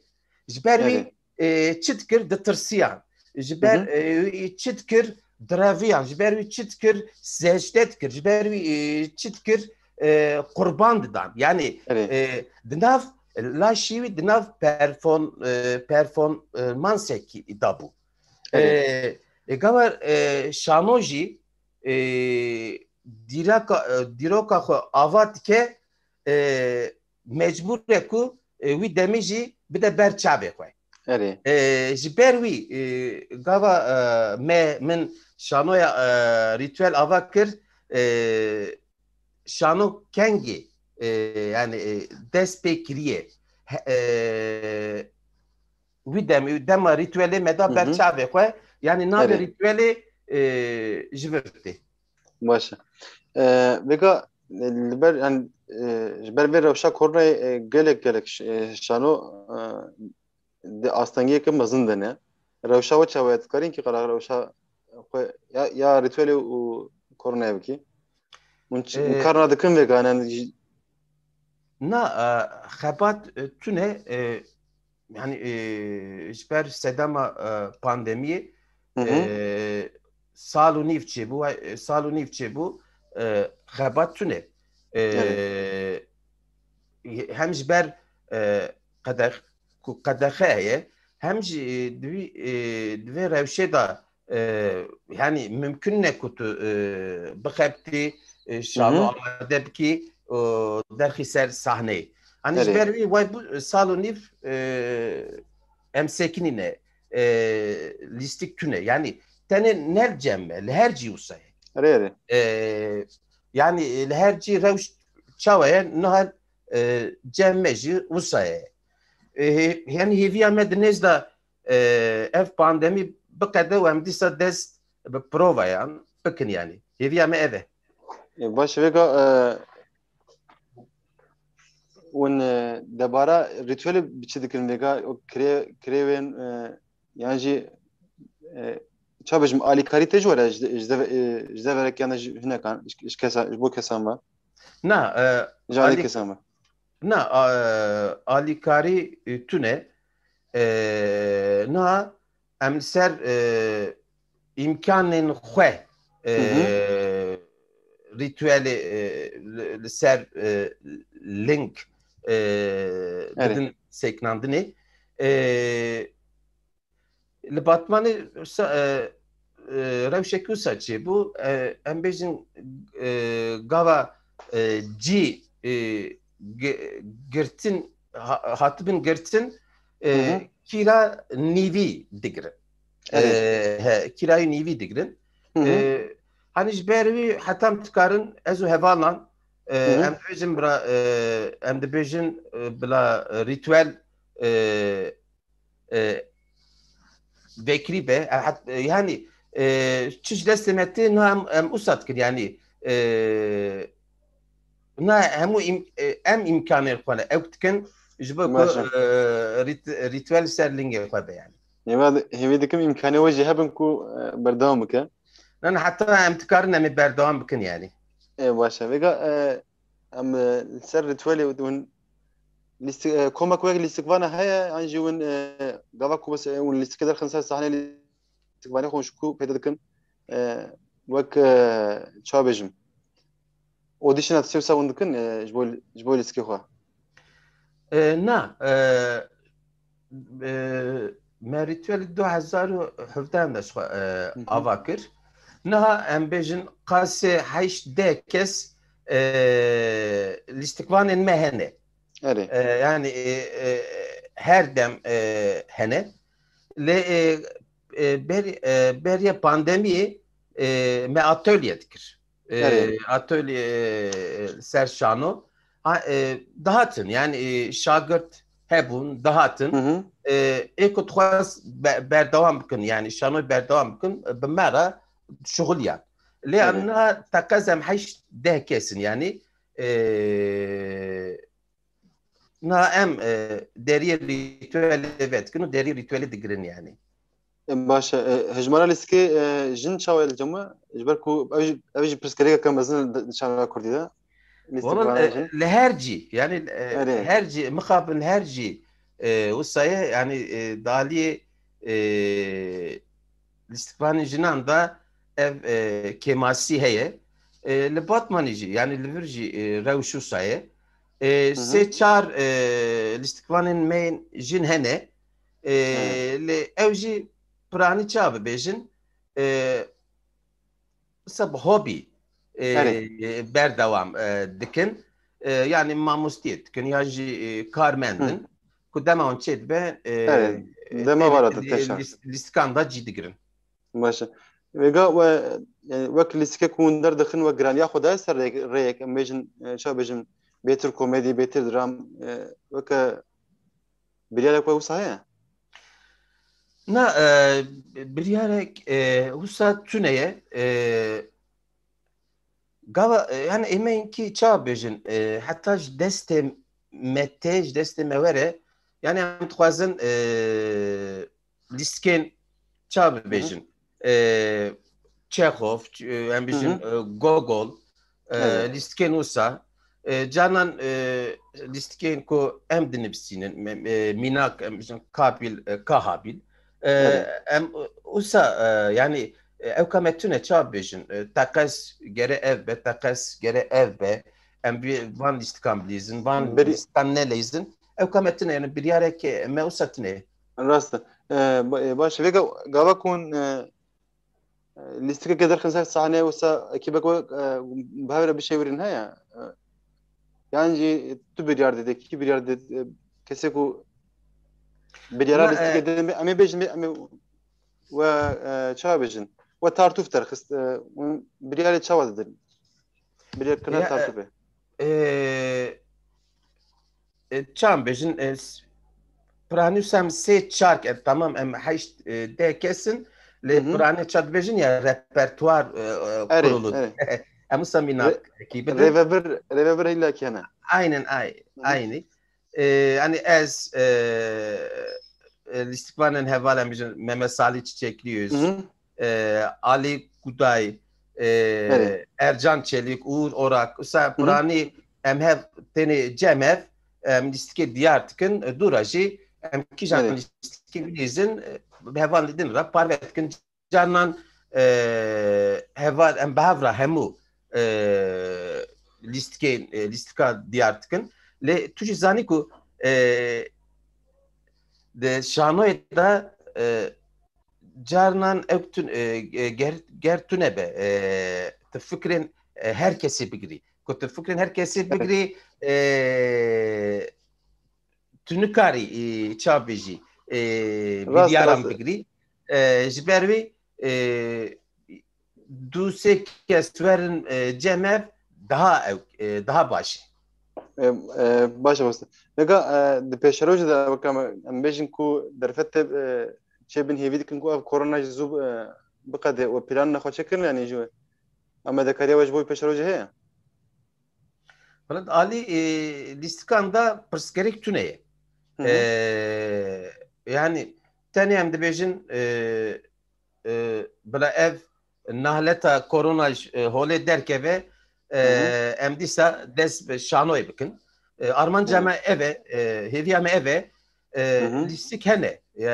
Ji ber wî, Evet. e, çi dikir? Ditirsiyan. Ji ber, Hı hı. e, wî çi dikir? Direviyan. Ji ber wî çi dikir? Secde dikir. Ji ber wî, e, çi dikir? E, qurban didan. Yanî, Evet. e, di nav laşî wî di nav perfon-, e, performansekî de bû. Evet. E, e, gava, e, şano jî, e, dîraka, e, dîroka xwe ava dike, e, mecbûr e ku, e, wî demê jî bide ber çavê xwe. Erê. E, ji ber wî, e, gava, e, me, min şanoya, e, rîtuel ava kir, e, şano kengê, e, yanî, e, dest pê kiriye. He, e, wî dem, dema rîtuelê me da Hı ber hı. çavê xwe, yanî navê Erê. rîtuelê, e, ji vir tê. Baş e. E, vêga, e, li ber, yani, e, ji ber vê rewşa koronayê, e, gelek, gelek ş-, e, şano, e, di astengiyeke mezin de ne. Rewşa we çawa ye? Dikarî hinkî qala rewşa xwe ya, ya rîtuelê û koronayê bikî? Hûn ç-, hûn Ee, karna dikin vêga, ne, ji- Na, e, xebat, e, tune, e, yani, e, ji ber sedema, e, pandemiyê, Hı hı. e, sal û nîv çêbû, e, sal û nîv çêbû, e, xebat tune. E, Evet. hem ji ber, e, qedex-, ku qedexe heye, hem jî, e, di vî, e, di vê rewşê de, e, yani mimkun ne ku tu, e, bixebitî, e, Hı şano hı. amade bikî û derxî ser sahneyê. Hani ji Erê. ber wî way bû, e, sal û nîv, e, em sekinîne, e, lîstik tune. Yani tenê ne li cem me, li her cî wisa ye. Erê, erê. E, yani, e, li her cî rewş çawa ye, niha, e, cem me jî wisa ye. e, hê- yani hêviya me di nêz de, e, ev pandemî biqede û em dîsa dest bi provayan bikin yani. Hêviya me ev e. E, baş vêga, e, hûn, e, debara rîtuelê bi çi dikin vêga? O kirê, kirêwên, e, yan jî, e, ça bêjim, alîkarî tê ji we re ji, ji, de- e, ji deverek yan ji hinekan, ji, ji kesa, ji bo kesan ve? Na, e, Ji alî alî- kesan ve? Na, e, alîkarî, e, tune. E, na, em li ser, e, îmkanên xwe, e, Hı hı. rîtuelê, e, li, li ser, e, link, e, Erê. didin sêknandinê. E, li Batmanê sa- e, e, rewşek wisa çêbû. E, em bêjin, e, gava, e, cî, e, gi- girtin, ha- hatibin girtin, e, Hı hı. kîra nîvî digirin. E, Evet. he, kîrayê nîvî digirin. Hı hı. E, hani ji ber wî heta em dikarin ez û hevalan, e, Hı hı. em dibêjin bira, e, em dibêjin, e, bila, e, rîtuel, e, e, vekirî be. E, het- e, yani, e, çi ji destê me tê, na em, em usa dikin. Yani, e, na hemû im, e, em îmkanên xwe ne ew dikin, ji bo ku, Baş e. e, rît- rîtuel ser lingê xwe be yani. Hêva, hêvî dikim îmkanê we jî hebin ku, e, berdewam bike. Nan heta em dikarin em ê berdewam bikin yani. E, baş e. Vêga, e, em, e, li ser rîtuelê hûn lîstik-, e, komek wek lîstikvana heye, an jî hûn, e, gava ku bes, e, hûn lîstikê derxin ser sahneyê lîstikvanê xwe hûn ji ku peyda dikin, e, wek, e, ça bêjim, audition at wisa hûn dikin, e, ji bo, ji bo lîstikê xwe? E, na, e, e, me rîtuelê du hezar û hevdeh de ji xwe, e, Hı hı. ava kir. Niha em bêjin qasê heşt deh kes, e, lîstikvanên me hene. Erê. E, yani, e, e, her dem, e, hene. Lê, e, e, ber, e, beriya pandemiyê, e, me atölye dikir. E, Erê. Atölye, e, ser şano. Ha, e, dihatin, yani, e, şagirt hebûn, dihatin. Hı hı. E, ê ku dixwest be- berdewam bikin, yani şanoyê berdewam bikin, bi me re şixuliyan. Lê Erê. niha teqez em heşt deh kesin, yani, e, niha em, e, deriyê rîtuelê vedikin û deriyê rîtuelê digirin yani. E, baş e. E, hejmara lîstikê, e, jin çawa ye li cem we? Ji ber ku ev jî, ev jî pirsgirêkeke mezin li, li çanda kurdî de. Lîstikvana Wala, e, jin. li her cî, yani, e, Erê. her cî, mixabin her cî, e, wisa ye, yani, e, daliyê, e, lîstikvanên jinan de ev, e, kêmasî heye. E, li Batmanê jî, yani li vir jî, e, rewş wisa ye. E, Hı hı. Sê çar, e, lîstikvanên me yên jin hene. E, Evet. Lê ew jî piranî ça bibêjin, e, wisa bi hobî, e, Erê. berdewam, e, dikin. E, yani mamostiyê dikin ya jî, e, karmend Hı. in. Ku dema wan çêdibe, e, Erê. Dema tê vara lî- te teşa. lîs- lîstikan da cî digirin. Baş e. Vêga we, yani wek lîstikek hûn derdixin we giraniya xwe daye ser rêyek, rêyek, em bêjin, e, ça bêjin, bêtir komedî, bêtir dram, e, weke biryarek we wisa heye? Na, e, biryarek, e, wisa tune ye. E, gava, e, yani êmeynkî ça bêjin, e, heta ji destê me tê, ji destê me were, yani em dixwazin, e, lîstikên ça Hı hı. bibêjin. E, Çexov, ç- e, em Hı bêjin, hı. e, Gogol, e, Evet. lîstikên wisa. E, canan, e, lîstikên ku em dinivîsînin, me- e, mînak, em bêjin Kabil, e, Kahabil. E, Evet. Em wisa, e, yani, e, ew ka me tune ça bêjin. E, teqez gere ev be, teqez gere ev be. Em bi van lîstikan bilîzin, van Berî- lîstikan neleyzin. Ew ka me tune, yani biryarek me wisa tune. Rast e. E, ba- e, baş e. Vêga gava ku hûn, e, e, lîstikeke derxin ser sahneyê wisa ekîbek we, e, bi hev re bişêwirin heye? E, yan jî tu biryar dide, kî biryar dide, e, kesê ku biryara Na, lîstikê e, dide, em ê bêjin, em ê we, e, çawa bêjin? We tartûf derxist, e, hûn biryarê çawa didin? Biryarkirina Ya, e, tartûfê. e, e, çawa bêjin, e, s- piranî wisa em sê çar, e, tamam, em heşt, e, deh kes in, lê Hı hı. piranî çar dibêjin ya repertuar, e, e, Erê, kurulu. erê. Em wisa mînak Re-, ekî bidin. Rêvebir, rêvebir hîlakî hene. Aynen, ay-, Hı hı. aynı. E, yani ez, e, e, lîstikvanên heval em bijin Mehmet Salih Çiçekli Yüz, Hı hı. e, Ali Kuday, e, Erê. Ercan Çelik, Uğur Orak, wisa Hı hı. piranî em hev tenê cem hev, em lîstikê diyar dikin, e, dûra jî em kîjan Erê. lîstikê bilîzin, e, bi hevalên din re parve dikin. Carnan, e, heval em bi hev re hemû, e, lîstikê, e, lîstika diyar dikin. Lê tu jî zanî ku, e, di şanoyê de, e, carnan ew tun-, e, e, ger, ger tune be, e, tu fikrên, e, her kesê bigirî. Ku tu fikrên her kesê Evet. bigirî, e, tu nikarî, e, ça bêjî, e, Rast, milyara rast. bigirî. E, ji ber wî, e, du sê kes werin, e, cem ev daha ew, e, daha baş e. E, e, baş e, baş e. Vêga, e, di pêşerojê de weke em, em bêjin ku derfetê, e, çê bin hêvî dikin ku ev korona jî zû, e, biqede û planên xwe çêkirin, yanî ji amadekariya we ji bo pêşerojê heye? Wela di alî, e, lîstikan de pirsgirêk tune ye. Hı hı. E, yani tenê em dibêjin, e, e, bila ev nahleta korona ji, e, holê derkeve, e, Hı hı. em dîsa dest bi şanoyê bikin. E, armanca Hı. me ev e, e, hêviya me ev e, e, Hı hı. lîstik hene. E,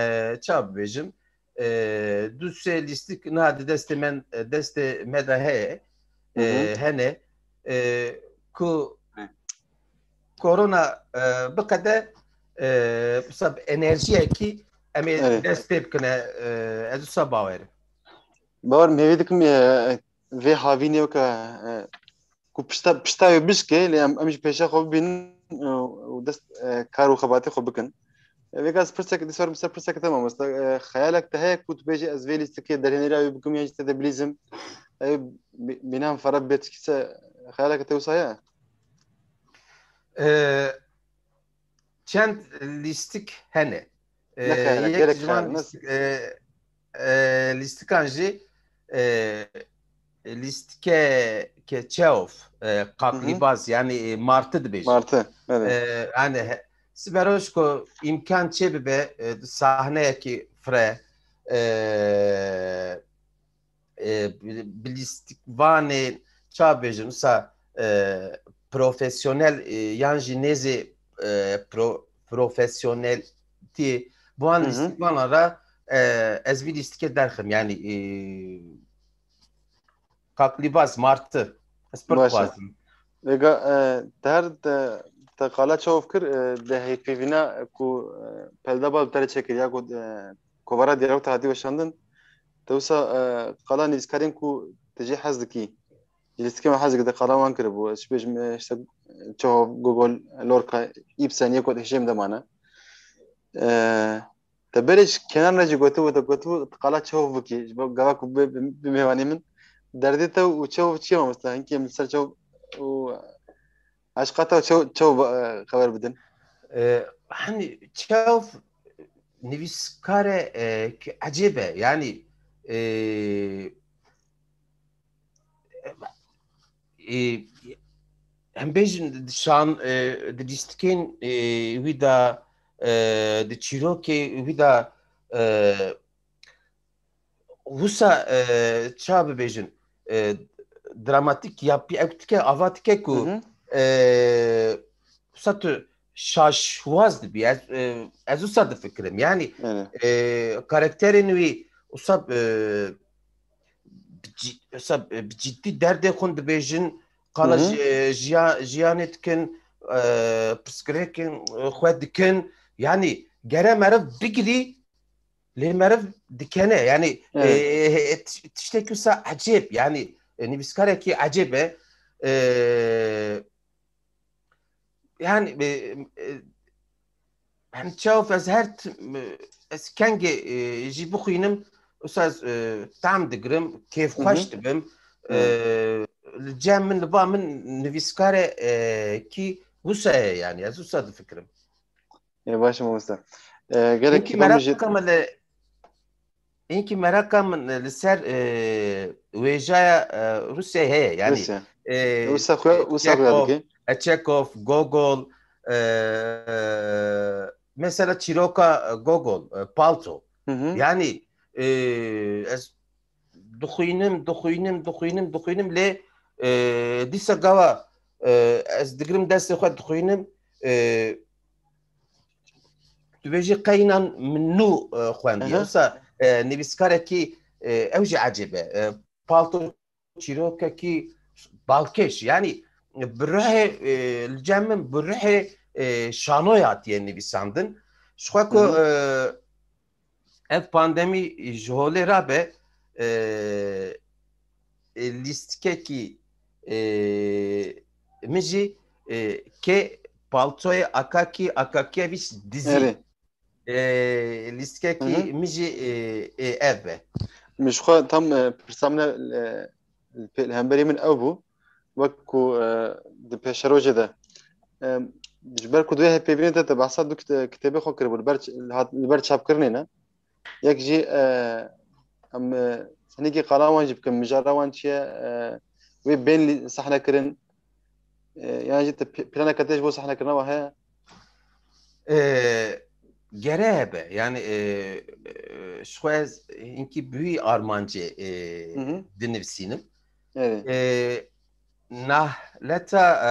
ça bibêjim? E, du sê lîstik niha di destê me, destê me de heye. Hı hı. E, hene. E, ku Hı. korona, e, biqede, e, wisa bi enerjiyekî em ê Evet. dest pê bikine, e, ez wisa bawer im. Bawer im, hêvî dikim, e, vê havînê weke, e, ku pişta, pişta wê bişke, lê em, em jî pêşa xwe bibînin, e, û dest, e, kar û xebatê xwe bikin. E, vêga ez pirsek, dîsa ser pirsek te mamoste, e, xeyalek te heye ku tu bêjî ez vê lîstikê derhêneriya wê bikim yan jî te de bilîzim? E, bi-, bînan fere bê çikî se xeyaleke te wisa heye? E, çend lîstik hene. E, Ne xeyalek, yek gerek ji van xeyal, ne lîstik, e, e, lîstikan jî, e, lîstikeke çew, e, Hı hı. kaklîbaz, yani, e, martı dibêjin. Martı, evet. E, yani, he, siberoş ku îmkan çê bibe, e, di sahneyekî fire, e, e, bi, bi lîstikvanê, ça bêjin, wisa, e, profesyonel, e, yan jî nêzê, e, pro-, profesyoneltiyê, bi wan Hı hı. lîstikvanan re, e, ez vî lîstikê derxim. Yani, e, kaklîbaz, martı. Ez pir Baş e. dixwazim. Vêga, e, te her te, te qala çawof kir, e, di hêvpêvîna ku, e, Pelda Bal bi te re çêkir ya ku, e, kovara Diyarbekir hatî weşandin, te wisa, e, qala nivîskarên ku te jê hez dikî, ji lîstikê me hez dikî, te qala wan kiribû. Ez jî bêjim, e, işte, çawof, Gogol, Lorca, Ibsen, yê ku hişê min de mane. E, Te berê ji Kenan re jî gotibû, te gotibû, tu qala çawof bikî, ji bo gava ku bi, bi, bi mêvanê min. Derdê te û çawof çi ye mamoste? Hinkî em li ser çawof û eşqa te çaw-, çawof, e, xeber bidin? E, hani çawof nivîskare, e, ki ecêb e. Yani, e, e, em bêjin di şan, e, di lîstikên, e, wî de, e, di çîrokê wî de, e, wisa, e, ça bibêjin, e, dramatîk ya pî ew dike, ava dike ku, Hı hı. e, wisa tu şaşwaz dibî. Ez, e, ez wisa difikirim. Yani, Evet. e, karakterên wî wisa, e, bi cî-, mesela, e, bi cidî derdê xwe dibêjin, qala Hı hı. ji-, jiya-, jiyanê dikin, e, pirsgirêkên, e, xwe dikin. Yani gere meriv bigirî, lê meriv dikene. Yani, Evet. e, e, tiş-, tiştekî wisa ecêb, yani, e, nivîskarekî ecêb e. E, yani, e, e, Hem çawof ez her t-, ez kengê, e, jî bixwînim, wisa ez, e, tam digirim, kêfxweş Hı hı. dibim. E, Evet. li cem min, li ba min nivîskare, e, kî wisa ye, yani, ez wisa difikirim. Ê, baş e, mamoste. E, gelek Hinkî kitabê jî meraka min li, hinkî meraka min li ser, e, wêjaya, e, Rûsyayê heye. Yanî, Rûsya. E, Wisa xwe, e, wisa xwe Çekov, dike. E, Çekov, Gogol, e, mesela çîroka, e, Gogol, e, palto. Hı hı. Yanî, e, ez dixwînim, dixwînim, dixwînim, dixwînim, lê, e, dîsa gava, e, ez digirim destê xwe dixwînim, e, tu bêjî qey înan min nû, e, xwendiye. Aha. Wisa, e, nivîskarekî, e, ew jî ecêb e. E, palto çîrokekî balkêş, yanî bi ruhê, e, li cem min bi ruhê, e, şanoyê hatiye nivîsandin. Ji xwe ku, Hı hı. e, ev pandemî ji holê rabe, e, e, lîstikekî, e, min jî, e, kê paltoyê Akakî, Akakiyevîç dizî. Erê. E, lîstikekî Hı hı. min jî, e, e, ev be. Min ji xwe tam, e, pirsa min e, li hemberî min ew bû. Wek ku, e, di pêşerojê de, e, ji ber ku di wê hevpeyvînê de te behsa du kite-, kitêbê xwe kiribû, li ber ç-, li hat-, li ber çapkirinê ne. Yek jî, e, em, e, hinekî qala wan jî bikim, mijara wan çi ye, e, wê bên lî-, sehne kirin, e, yan jî te p-, planeke te ji bo sehnekirina wan heye? E, gere hebe, yani, e, e, ji xwe ez hinkî bi wî armancê, e, Hı hı. dinivîsînim. Evet. E, nahleta, e,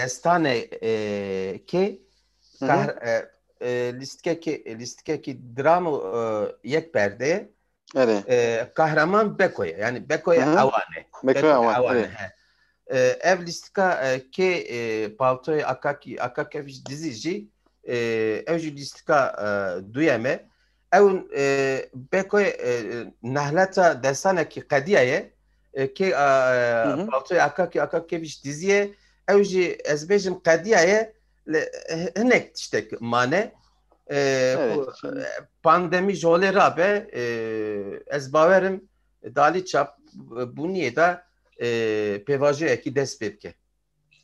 destanê, e, kê Hı hı. Kahr-, e, e, lîstikekî, lîstikekî dram û, e, yek perde. Evet. E, Kahraman Bekoye, yani Bekoye Hı hı. Awane. Bekoye Bekoye Awane, Awane, evet. He. E, ev lîstika, e, kê, e, paltoyê Akaki, Akakevîç dizî jî, e, ew jî lîstika, e, duyem e. Ew, e, Bekoye, e, nahleta destanekî qediyaye, e, kê, e, Hı hı. paltoyê Akaki, Akakevîç dizî ye. Ew jî ez bêjim qediyaye, li, hinek tiştek mane. E, Evet, ku, şimdi e, pandemî ji holê rabe, e, ez bawerim dalî çap bûniyê de, e, pêvajoyekî dest pê bike.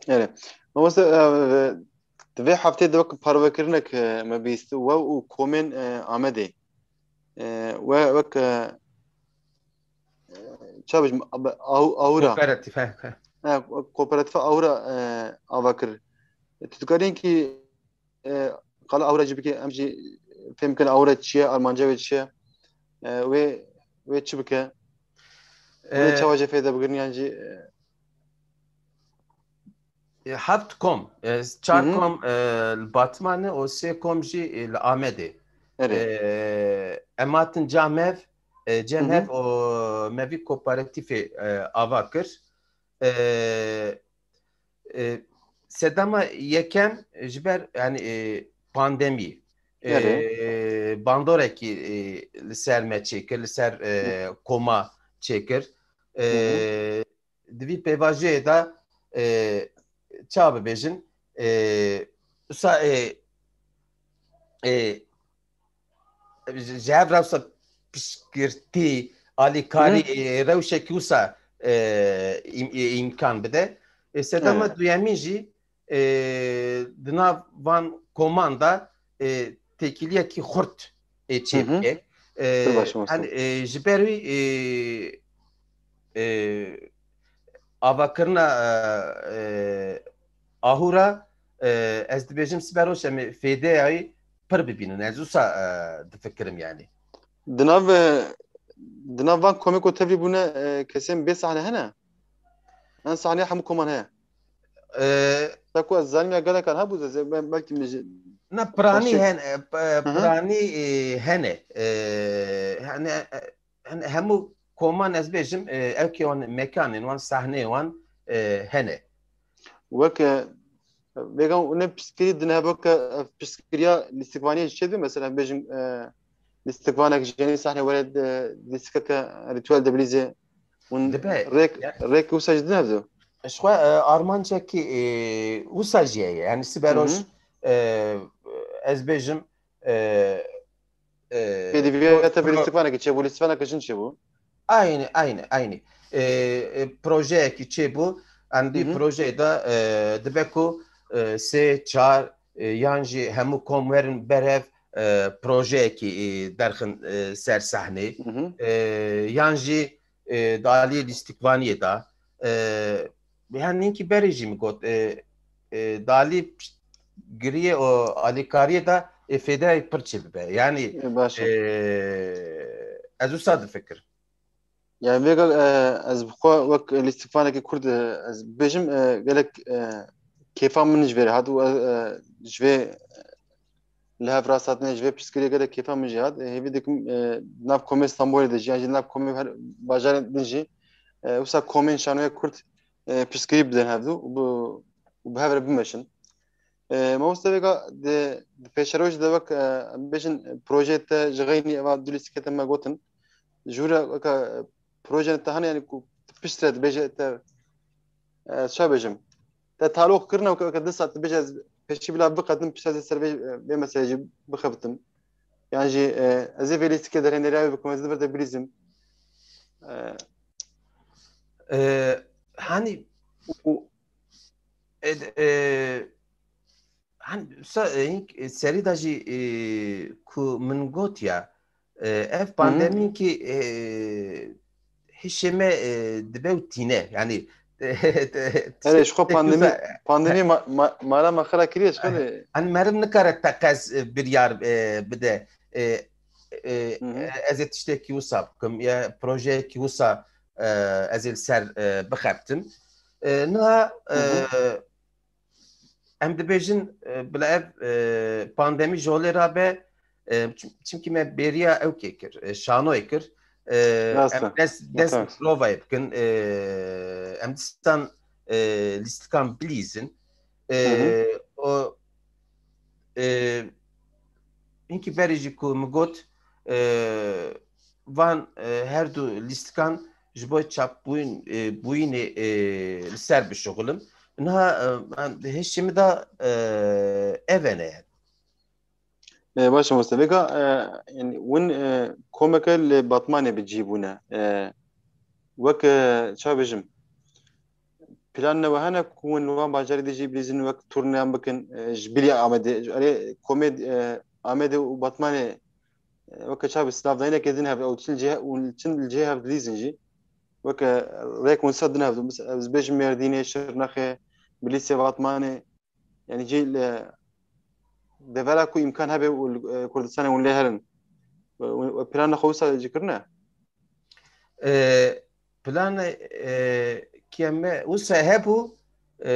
Evet. Mamoste, e, di vê heftê de wek parvekirinek, e, me bihîst, we û komên, e, Amedê. E, we wek, e, e, çawa bêjim, aw-, awira. Kooperatif, he, he. Ha, kooperatifa awira, e, ava kir. Tu dikarî ki, e, qala awira jî bike, em jî fêm bikin awira çi ye, armanca wê çi ye? E, wê, wê çi bike? Wê E, çawa jê feyde bigirin yan jî, e, E, heft kom, e, çar Hı hı. kom, e, li Batmanê û sê kom jî, e, li Amedê. Erê. E, em hatin ca mev, e, cem Hı hı. hev û me vî kooperatîfê, e, ava kir. E, e, sedema yekem ji ber, yani, e, pandemî, e, Erê. bandorekî, e, li ser me çêkir, li ser, e, Hı. koma çêkir. E, Hı hı. di vî pêvajoyê de, e, ça bibêjin, e, wisa, e, e, ji, ji hev re wisa piştgirtî, alîkarî, Hı hı. e, rewşekî wisa, e, im-, e, îmkan bide. E, sedema Evet. duyemîn jî, e, di nav van koman de, e, têkiliyekî xurt, e, çê Hı hı. bike. E, Pir baş, mamoste. Hani, e, ji ber wî, e, e, avakirina, e, e, ahûra, e, ez dibêjim siberoş em ê fêdeya wî pir bibînin. Ez wisa, e, difikirim yani. Di nav, e, di nav van komê ku tevlî bûne, e, kesên bê sahne hene? Yan sahneya hemû koman heye? E, Te ku ez zanim ya gelek an hebû, ze-, ze-, be-, belkî min ji Na, piranî Başê. hen-, e, p-, Hı hı. piranî, e, hene. E, hani, e, hani hemû koman ez bêjim, e, ew ki wan mekanên wan, sahneyê wan, e, hene. Weke, vêga hûn ê piştgirî dine, weke, e, piştgiriya lîstikvaniyê ji çê dibe, mesela, bêjim, e, lîstikvanek ji yenî sahnê were, e, lîstikeke rîtuel de bilîzê, hûn Dibe, rêk, ya- rêk wisa ji din hevdo? Ji xwe, e, armancekî, e, wisa jî heye. Yani siberoş, Hı hı. e, ez bêjim, e, e, Pêdiviya pro-, te pro-, lîstikvanekî çêbû, lîstikvaneke jin çêbû? Aynı, aynı, aynı. E, e, projeyekî çêbû, em Hı di hı. projeyê de, e, dibe ku, e, sê, çar, e, yan jî hemû kom werin berev, e, projeyekî, e, derxin, e, ser sehnê. E, yan jî, e, di aliyê lîstikvaniyê de, e, yani hinkî berê jî min got, e, e, di alî piştgiriyê û alîkariyê de, e, fêdeyek pir çêbibe. Yani, E, baş e, e. ez wisa difikirim. Yani vêga, e, ez bi xwe wek lîstikvanekî Kurd, e, ez bêjim, e, gelek, e, kêfa min ji vê re hat û, e, e, ji vê li hev rasthatinê, ji vê piştgiriyê gelek kêfa min jî hat. E, hêvî dikim, e, nav komê Stenbolê de jî, yan jî nav komê her bajarên din jî, e, wisa komên şanoyê Kurd, e, piştgirî bidin hevdû û bi, û bi hev re bimeşin. E, mamoste vêga di, di pêşerojê de wek, e, em bêjin, projeyê te ji xeynî eva du lîstikê te me gotin. Ji wira weka, e, projeyên te hene, yani ku piştre dibêje te, e, ça bêjim? Te taloq kirine weke, weke du saet dibêje ez pêşî bila biqetim, piştre ez ê ser vê, vê meselê jî bixebitim. Yan jî, e, ez ê vê lîstikê derhêneriya wê bikim, ez ê li vir de bilîzim. E, E, hani, û, e, e, hani, sa, e, hink, e, serî de jî, e, ku min got ya, e, ev pandemî ki, e, hişê me, e, dibe û tîne. Yani, Erê, ji xwe pandemî, pandemî ma-, ma-, mala me xira kiriye, ji xwe de. Hani meriv nikare teqez, e, biryar, e, bide. E, e, Hı hı. e, ez ê tiştekî wisa bikim, ya projeyekî wisa, e, ez ê li ser, e, bixebtim. E, niha, e, Hı hı. em dibêjin, e, bila ev, e, pandemî ji holê rabe, e, çim-, çimkî me bêriya ew kê kir, e, şanoyê kir. E, Rast em e. dest, dest Rast. provayê bikin. E, em distan, e, lîstikan bilîzin. E, Hı hı. o, e, hinkî berê jî ku min got, e, van, e, her du lîstikan ji bo çapbûyîn, e, bûyînê, e, li ser bişuxilim. Niha, e, em, hişê min de, e, ev e ne. E, baş e, Mostefeka, e, yani, win, e, komeke li Batmanê bi cî bûne. E, wek, e, ça bêjim, plan ne we hene ku win li wan bajarî de jî bilîzin wek turneyan bikin, e, ji bilî Amedê, erê komê, e, Amedê û Batmanê, e, weke çavi slavdayîneke din hev, ew çin cih-, û çin li cihê hev dilîzin jî. Weke rêk win sa din hev, mis-, ez bêjim Mêrdînê, Şirnexê, Bilîsê, Batmanê, yani cî li devera ku îmkan hebe û li, e, Kurdistanê hûn lê herin. We, we, we plana xwe wisa jî kirine? E, plana, e, kî em me wisa hebû, e,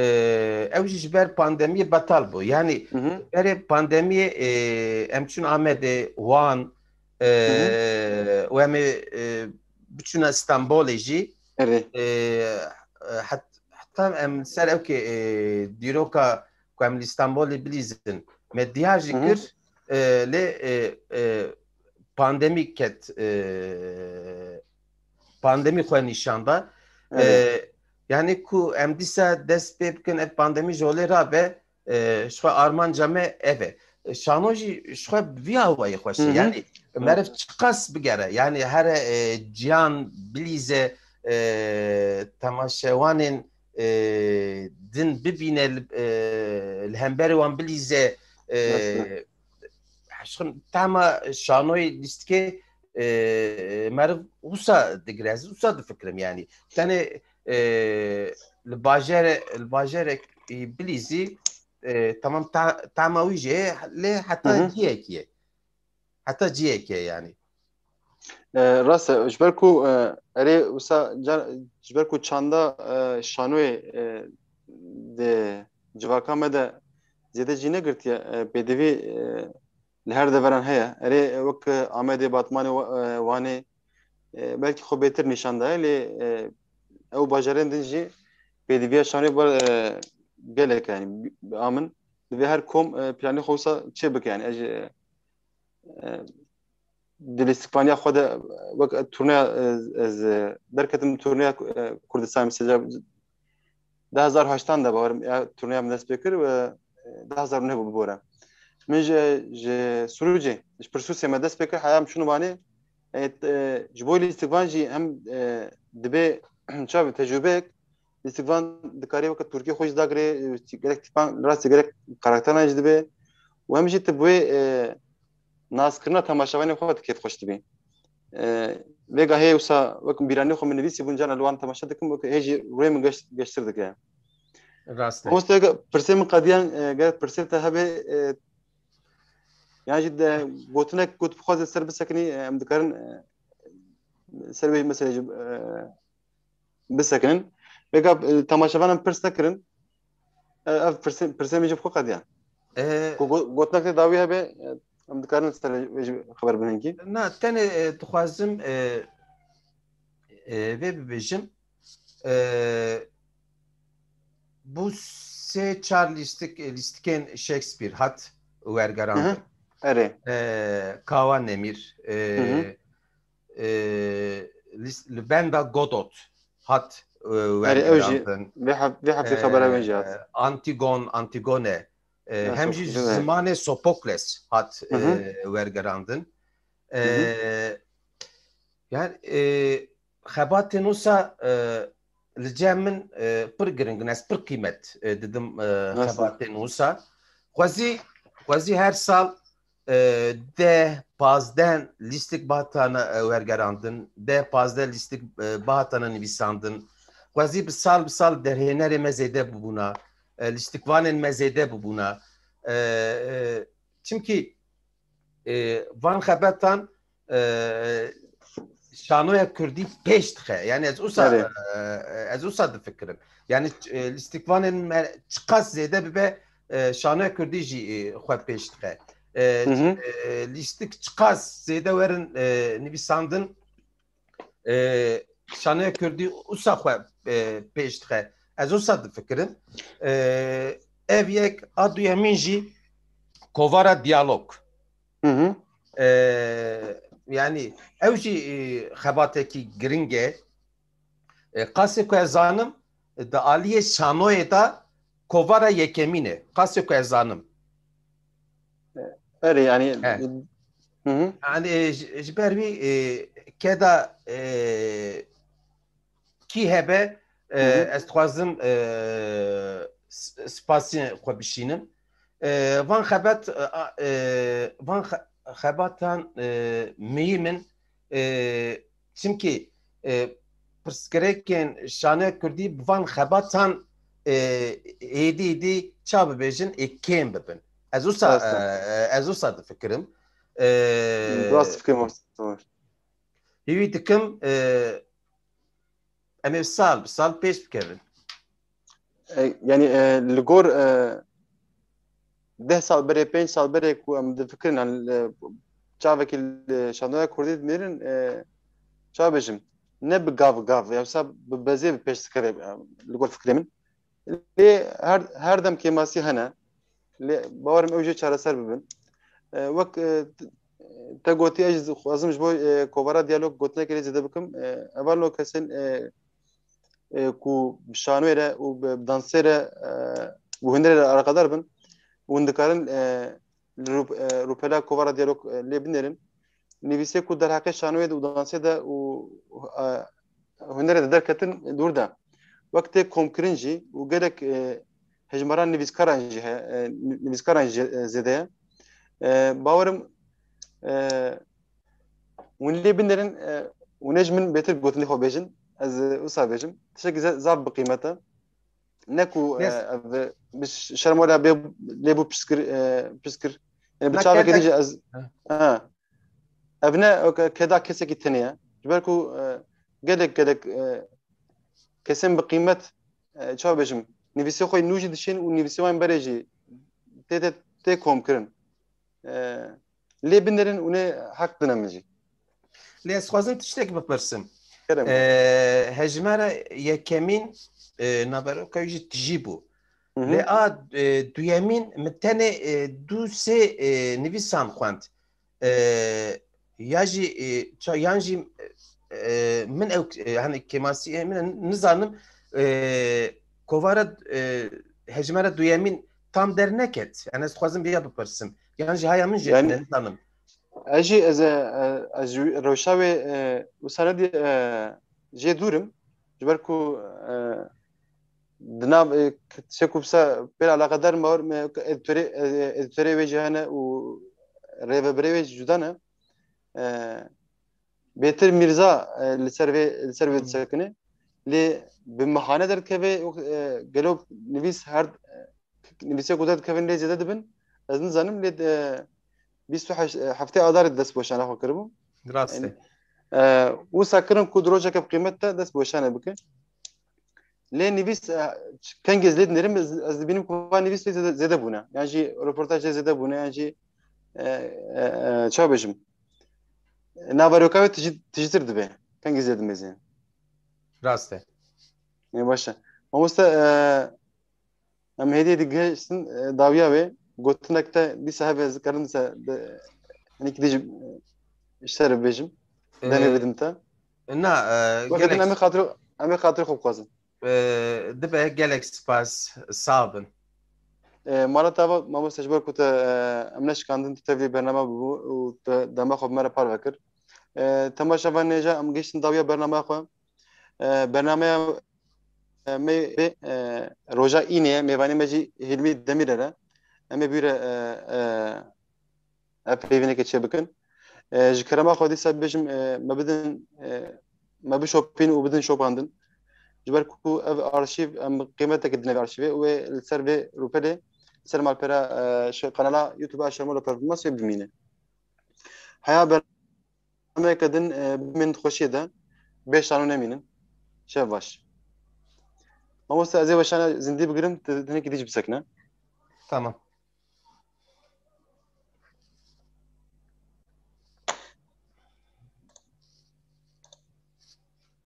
ew jî ji ber pandemiyê betal bû. Yani Hı hı. berê pandemiyê, e, em çûn Amedê, Wan, e, Hı hı. û em ê, e, biçûna Stenbolê jî. Erê. E, e, het-, heta em ser ew kê, e, dîroka ku em li Stenbolê bilîzin, me diyar jî Hı hı. kir, e, lê, e, e, pandemî ket, e, pandemî xwe nîşan da. E, Evet. yani ku em dîsa dest pê bikin, ev pandemî ji holê rabe, e, ji xwe armanca me ev e. E, şano jî ji xwe bi vî awayî xweş e. Hı hı. Yani Hı. meriv çiqas bigere, yani here, e, ciyan bilîze, e, temaşewanên, e, din bibîne, li, e, li hemberê wan bilîze, e, Rast e. Hişxin tema şanoyê lîstikê, e, meriv wisa digirez, wisa difikirim yani. Tenê, e, li bajere, li bajerek, e, bilîzî, e, tamam ta-, tema wî jê, lê heta Hı hı. ciyekî ye. Heta ciyekê yani. E, rast e, ji ber ku, e, erê wisa car, ji ber ku çanda, e, şanoyê, e, di civaka me de zêde cî negirtiye, e, pêdivî, e, li her deveran heye. Erê, e, wek, e, Amedê, Batmanê, Wa-, e, Wanê, e, belkî xwe bêtir nîşan daye, lê, e, ew bajarên din jî pêdiviya şanoyê bar, e, gelek e, yani, bi, bi a min. Divê her kom, e, planê xwe wisa çê bike, yani, ez, e, e, di lîstikvaniya xwe de, e, wek, e, turneya, e, ez, e, derketim turneya, e, Kurdistanê, mesela, du hezar heştan de bawerim, ya turneya min dest pê kir û, e, du hezar û neh bû bibore. Min ji, ji Sûrûcê, ji Pirsûsê me dest pê kir, heya em çûn Wanê, e, t-, e, ji bo lîstikvan jî hem, e, dibe çavi tecrûbeyek, lîstikvan dikarê weke Tirkiyê xwe jî dagirê, e, gelek tîpan, rastî gelek karakteran jî dibe. Û hem jî tu bi wê, e, naskirina temaşevanê xwe kêfxweş dibî. E, Vêga hê wisa wek bîranî xwe min nivîsî bûn, carna li wan temaşe dikim, wek hê jî rûyê min geş, geştir dike. Rast e. Mamoste, pirsê min qediyan, e, ger pirsê te hebe, e, yan jî de gotinek ku tu bixwazî ser bisekinî, e, em dikarin, e, ser wê meselê jî, e, bisekinin. Vêga, e, temaşevanan pirs nekirin. E, ev pirsê, pirsê min jî bi xwe qediyan. E, Ku go-, gotinek te dawî hebe, e, em dikarin ser wê jî xeber bin hinkî. Na, tenê, e, dixwazim, e, e, vê bibêjim. E, bu sê çar lîstik, lîstikên Shakespeare hat wergerandin. Hı hı. Erê. E, Kawa Nemîr, e, Hı hı. e, lîst-, li benda Godot hat, e, Erê, ew jî wergerandin. Vê hef-, vê heftê xebera wê jî hat. E, Antigon, Antigone, e, Ya, hem jî Sophokles, evet. Zimanê Sophokles hat, Hı hı. e, wergerandin. E, Hı hı. Yani, e, xebatên wisa, e, li cem min, e, pir giring in, ez pir qîmet, e, didim, e, Nasıl? Xebatên wisa. Xwezî, xwezî her sal, e, deh, pazdeh lîstik bihatana, e, wergerandin, deh, pazdeh lîstik, e, bihatana nivîsandin. Xwezî bi sal bi sal derhênerê me zêde bibûna, e, lîstikvanên me zêde bibûna. E, e, çimkî, e, van xebetan, e, şanoya kurdî pêş dixe. Yani ez usa, Erê. e, ez usa difikirim. Yani, e, lîstikvanên me çiqas zêde bibe, e, şanoya kurdî jî, e, xwe pêş dixe. E, Hı hı. e, lîstik çiqas zêde werin, e, nivîsandin, e, şanoya kurdî usa xwe, e, pêş dixe. Ez usa difikirim. E, ev yek, a duyemîn jî kovara diyalog. Hı hı. E, yani ew jî, e, xebatekî giring e. E, qasê ku ez zanim, di aliyê şanoyê de kovara yekemîn e. Qasê ku ez zanim. Erê, yani, He. Hı hı. Yani, e, ji, ji ber wî, e, keda, e, kî hebe, e, Hı hı. ez dixwazim, e, s-, spasiyê xwe bişînim. E, van xebet, e, a, e, van xe-, xebatan, e, mihîm in, e, çimkî, e, pirsgirêkên şanoya kurdî bi van xebatan, e, êdî êdî ça bibêjin, ê kêm bibin. Ez wisa, Rast e. e, ez wisa difikirim. E, Rast difikirim, Mamoste. Hîvî dikim, e, em ê sal bi sal pêş bikevin. E, yani, e, li gor, e, deh sal berê, pênc sal berê ku em difikirin, yani, e, çavekî li şanoya kurdî dinêrin, e, ça bêjim, ne bi gav gav, ya wisa bi bezê bi pêş dikeve, e, li gor fikrê min. Lê her, her dem kêmasî hene. Lê bawerim ew jê çareser bibin. E, wek, e, t-, te gotî, ez jî dixwazim ji bo, e, kovara diyalog gotinekê lê zêde bikim. E, hevalno kesên, e, e, ku bi şanoyê re û bi, bi dansê re, e, û hunerê re alaqedar bin, hûn dikarin, e, li rûp-, e, rûpela kovara diyalog, e, lê binêrin. Nivîsê ku derheqê şanoyê de û dansê de û, e, hunerê de derketin dûr de. Wek tê komkirin jî û gelek, e, hejmaran nivîskaran jî he-, e, nivîskaran jî, e, zêde ye. E, bawerim, e, hûn lê binêrin, e, hûn ê ji min bêtir gotinê xwe bêjin. Ez, e, wisa bêjim. Tiştekî ze-, zaf bi qîmet e. Ne ku, Yes. e, ev, e, bi ş-, şerm were bê, lê bû piskir, e, piskir. Yani bi Na çavekê kete- din jî ez, Ha. ha. Ev ne, e, ke-, keda kesekî tenê ye. Ji ber ku, e, gelek, gelek, e, kesên bi qîmet, e, çawa bêjim, nivîsê xwe nû jî dişên û nivîsê wan berê jî tê, tê, tê komkirin. E, lê binêrin û nê heq dine min jî. Lê ez dixwazim tiştek bipirsim. Kerem. E, hejmara yekemîn, e, naveroka wî jî tijî bû. Hı hı. Lê a, e, duyemîn min tenê, e, du sê, e, nivîsan xwend. E, ya jî, e, ça-, yan jî, e, min ew, e, hani kêmasiyê min nizanim, e, kovara, e, hejmara duyemîn tam derneket. Yani ez dixwazim vêya bipirsim. Yan jî haya min jê Yani- tune, nizanim. Ez jî, ez, e, ez jî rewşa wê, e, wisa nedî, e, jê dûr im. Ji ber ku, e, di nav, e, k-, tiştek ku wisa pê re alaqedar me, me edîtorê, e, edîtorê wê jî hene û rêvebirê wê cuda ne. E, bêtir Mîrza, e, li ser vê, li ser vê disekine. Lê bi mihane derdikeve, e, gelo nivîs her, e, nivîsê ku derdikevin lê zêde dibin. Ez nizanim lê, e, bîst û heşt, e, heftê Adarê dest bi weşana xwe kiribû. Rast e. E, wisa kirin ku di rojeke bi qîmet de dest bi weşanê bike. Lê nivîs, e, kengê ez lê dinêrim, ez, ez dibînim ku van nivîs lê zêde, zêde bûne. Yan jî reportaj lê zêde bûne, yan jî, e, e, e, çawa bêjim? Naveroka wê tijî-, tijîtir dibe. Kengê zêde dimêze. Rast e. Ê, baş e. Mamoste, e, em hêdî digihiştin, e, dawiya wê. Gotinek te dîsa hebe ez karim dîsa de, hinek dî jî, e, ji te re bibêjim. Demê E, bidim te. Na, e, Wextin gelek, em ê xatir, em ê xatir xwe bixwazin. e, dibe gelek spas, sağ bin. E, mala te ava, mamoste, ji ber ku te, e, em neşikandin tu tevlî bernama bû û te dema xwe bi me re parve kir. E, temaşevanê hêja em gihiştin dawiya bernama xwe. E, bernameya, e, me bê, e, roja înê, mêvanê me jî Hilmî Demîrer e. Em ê bûre, e, e, ev peyvîneke çê bikin. E, ji kerema xwe dîsa bibêjim, e, me bidin, e, me bişopîn û bidin şopandin. Ji ber ku ev arşîv, em qîmeteke dine vê arşîvê û wê li ser vê rûpelê, li ser malpera, e, şe-, kanala YouTube a Şermola Performans wê bimîne. Heya bernameyeke din, e, bimînin xweşiyê de, bê şano nemînin. Şev baş. Mamoste, ez ê weşana zindî bigirim, tu, tu hinekî dî jî bisekine. Tamam.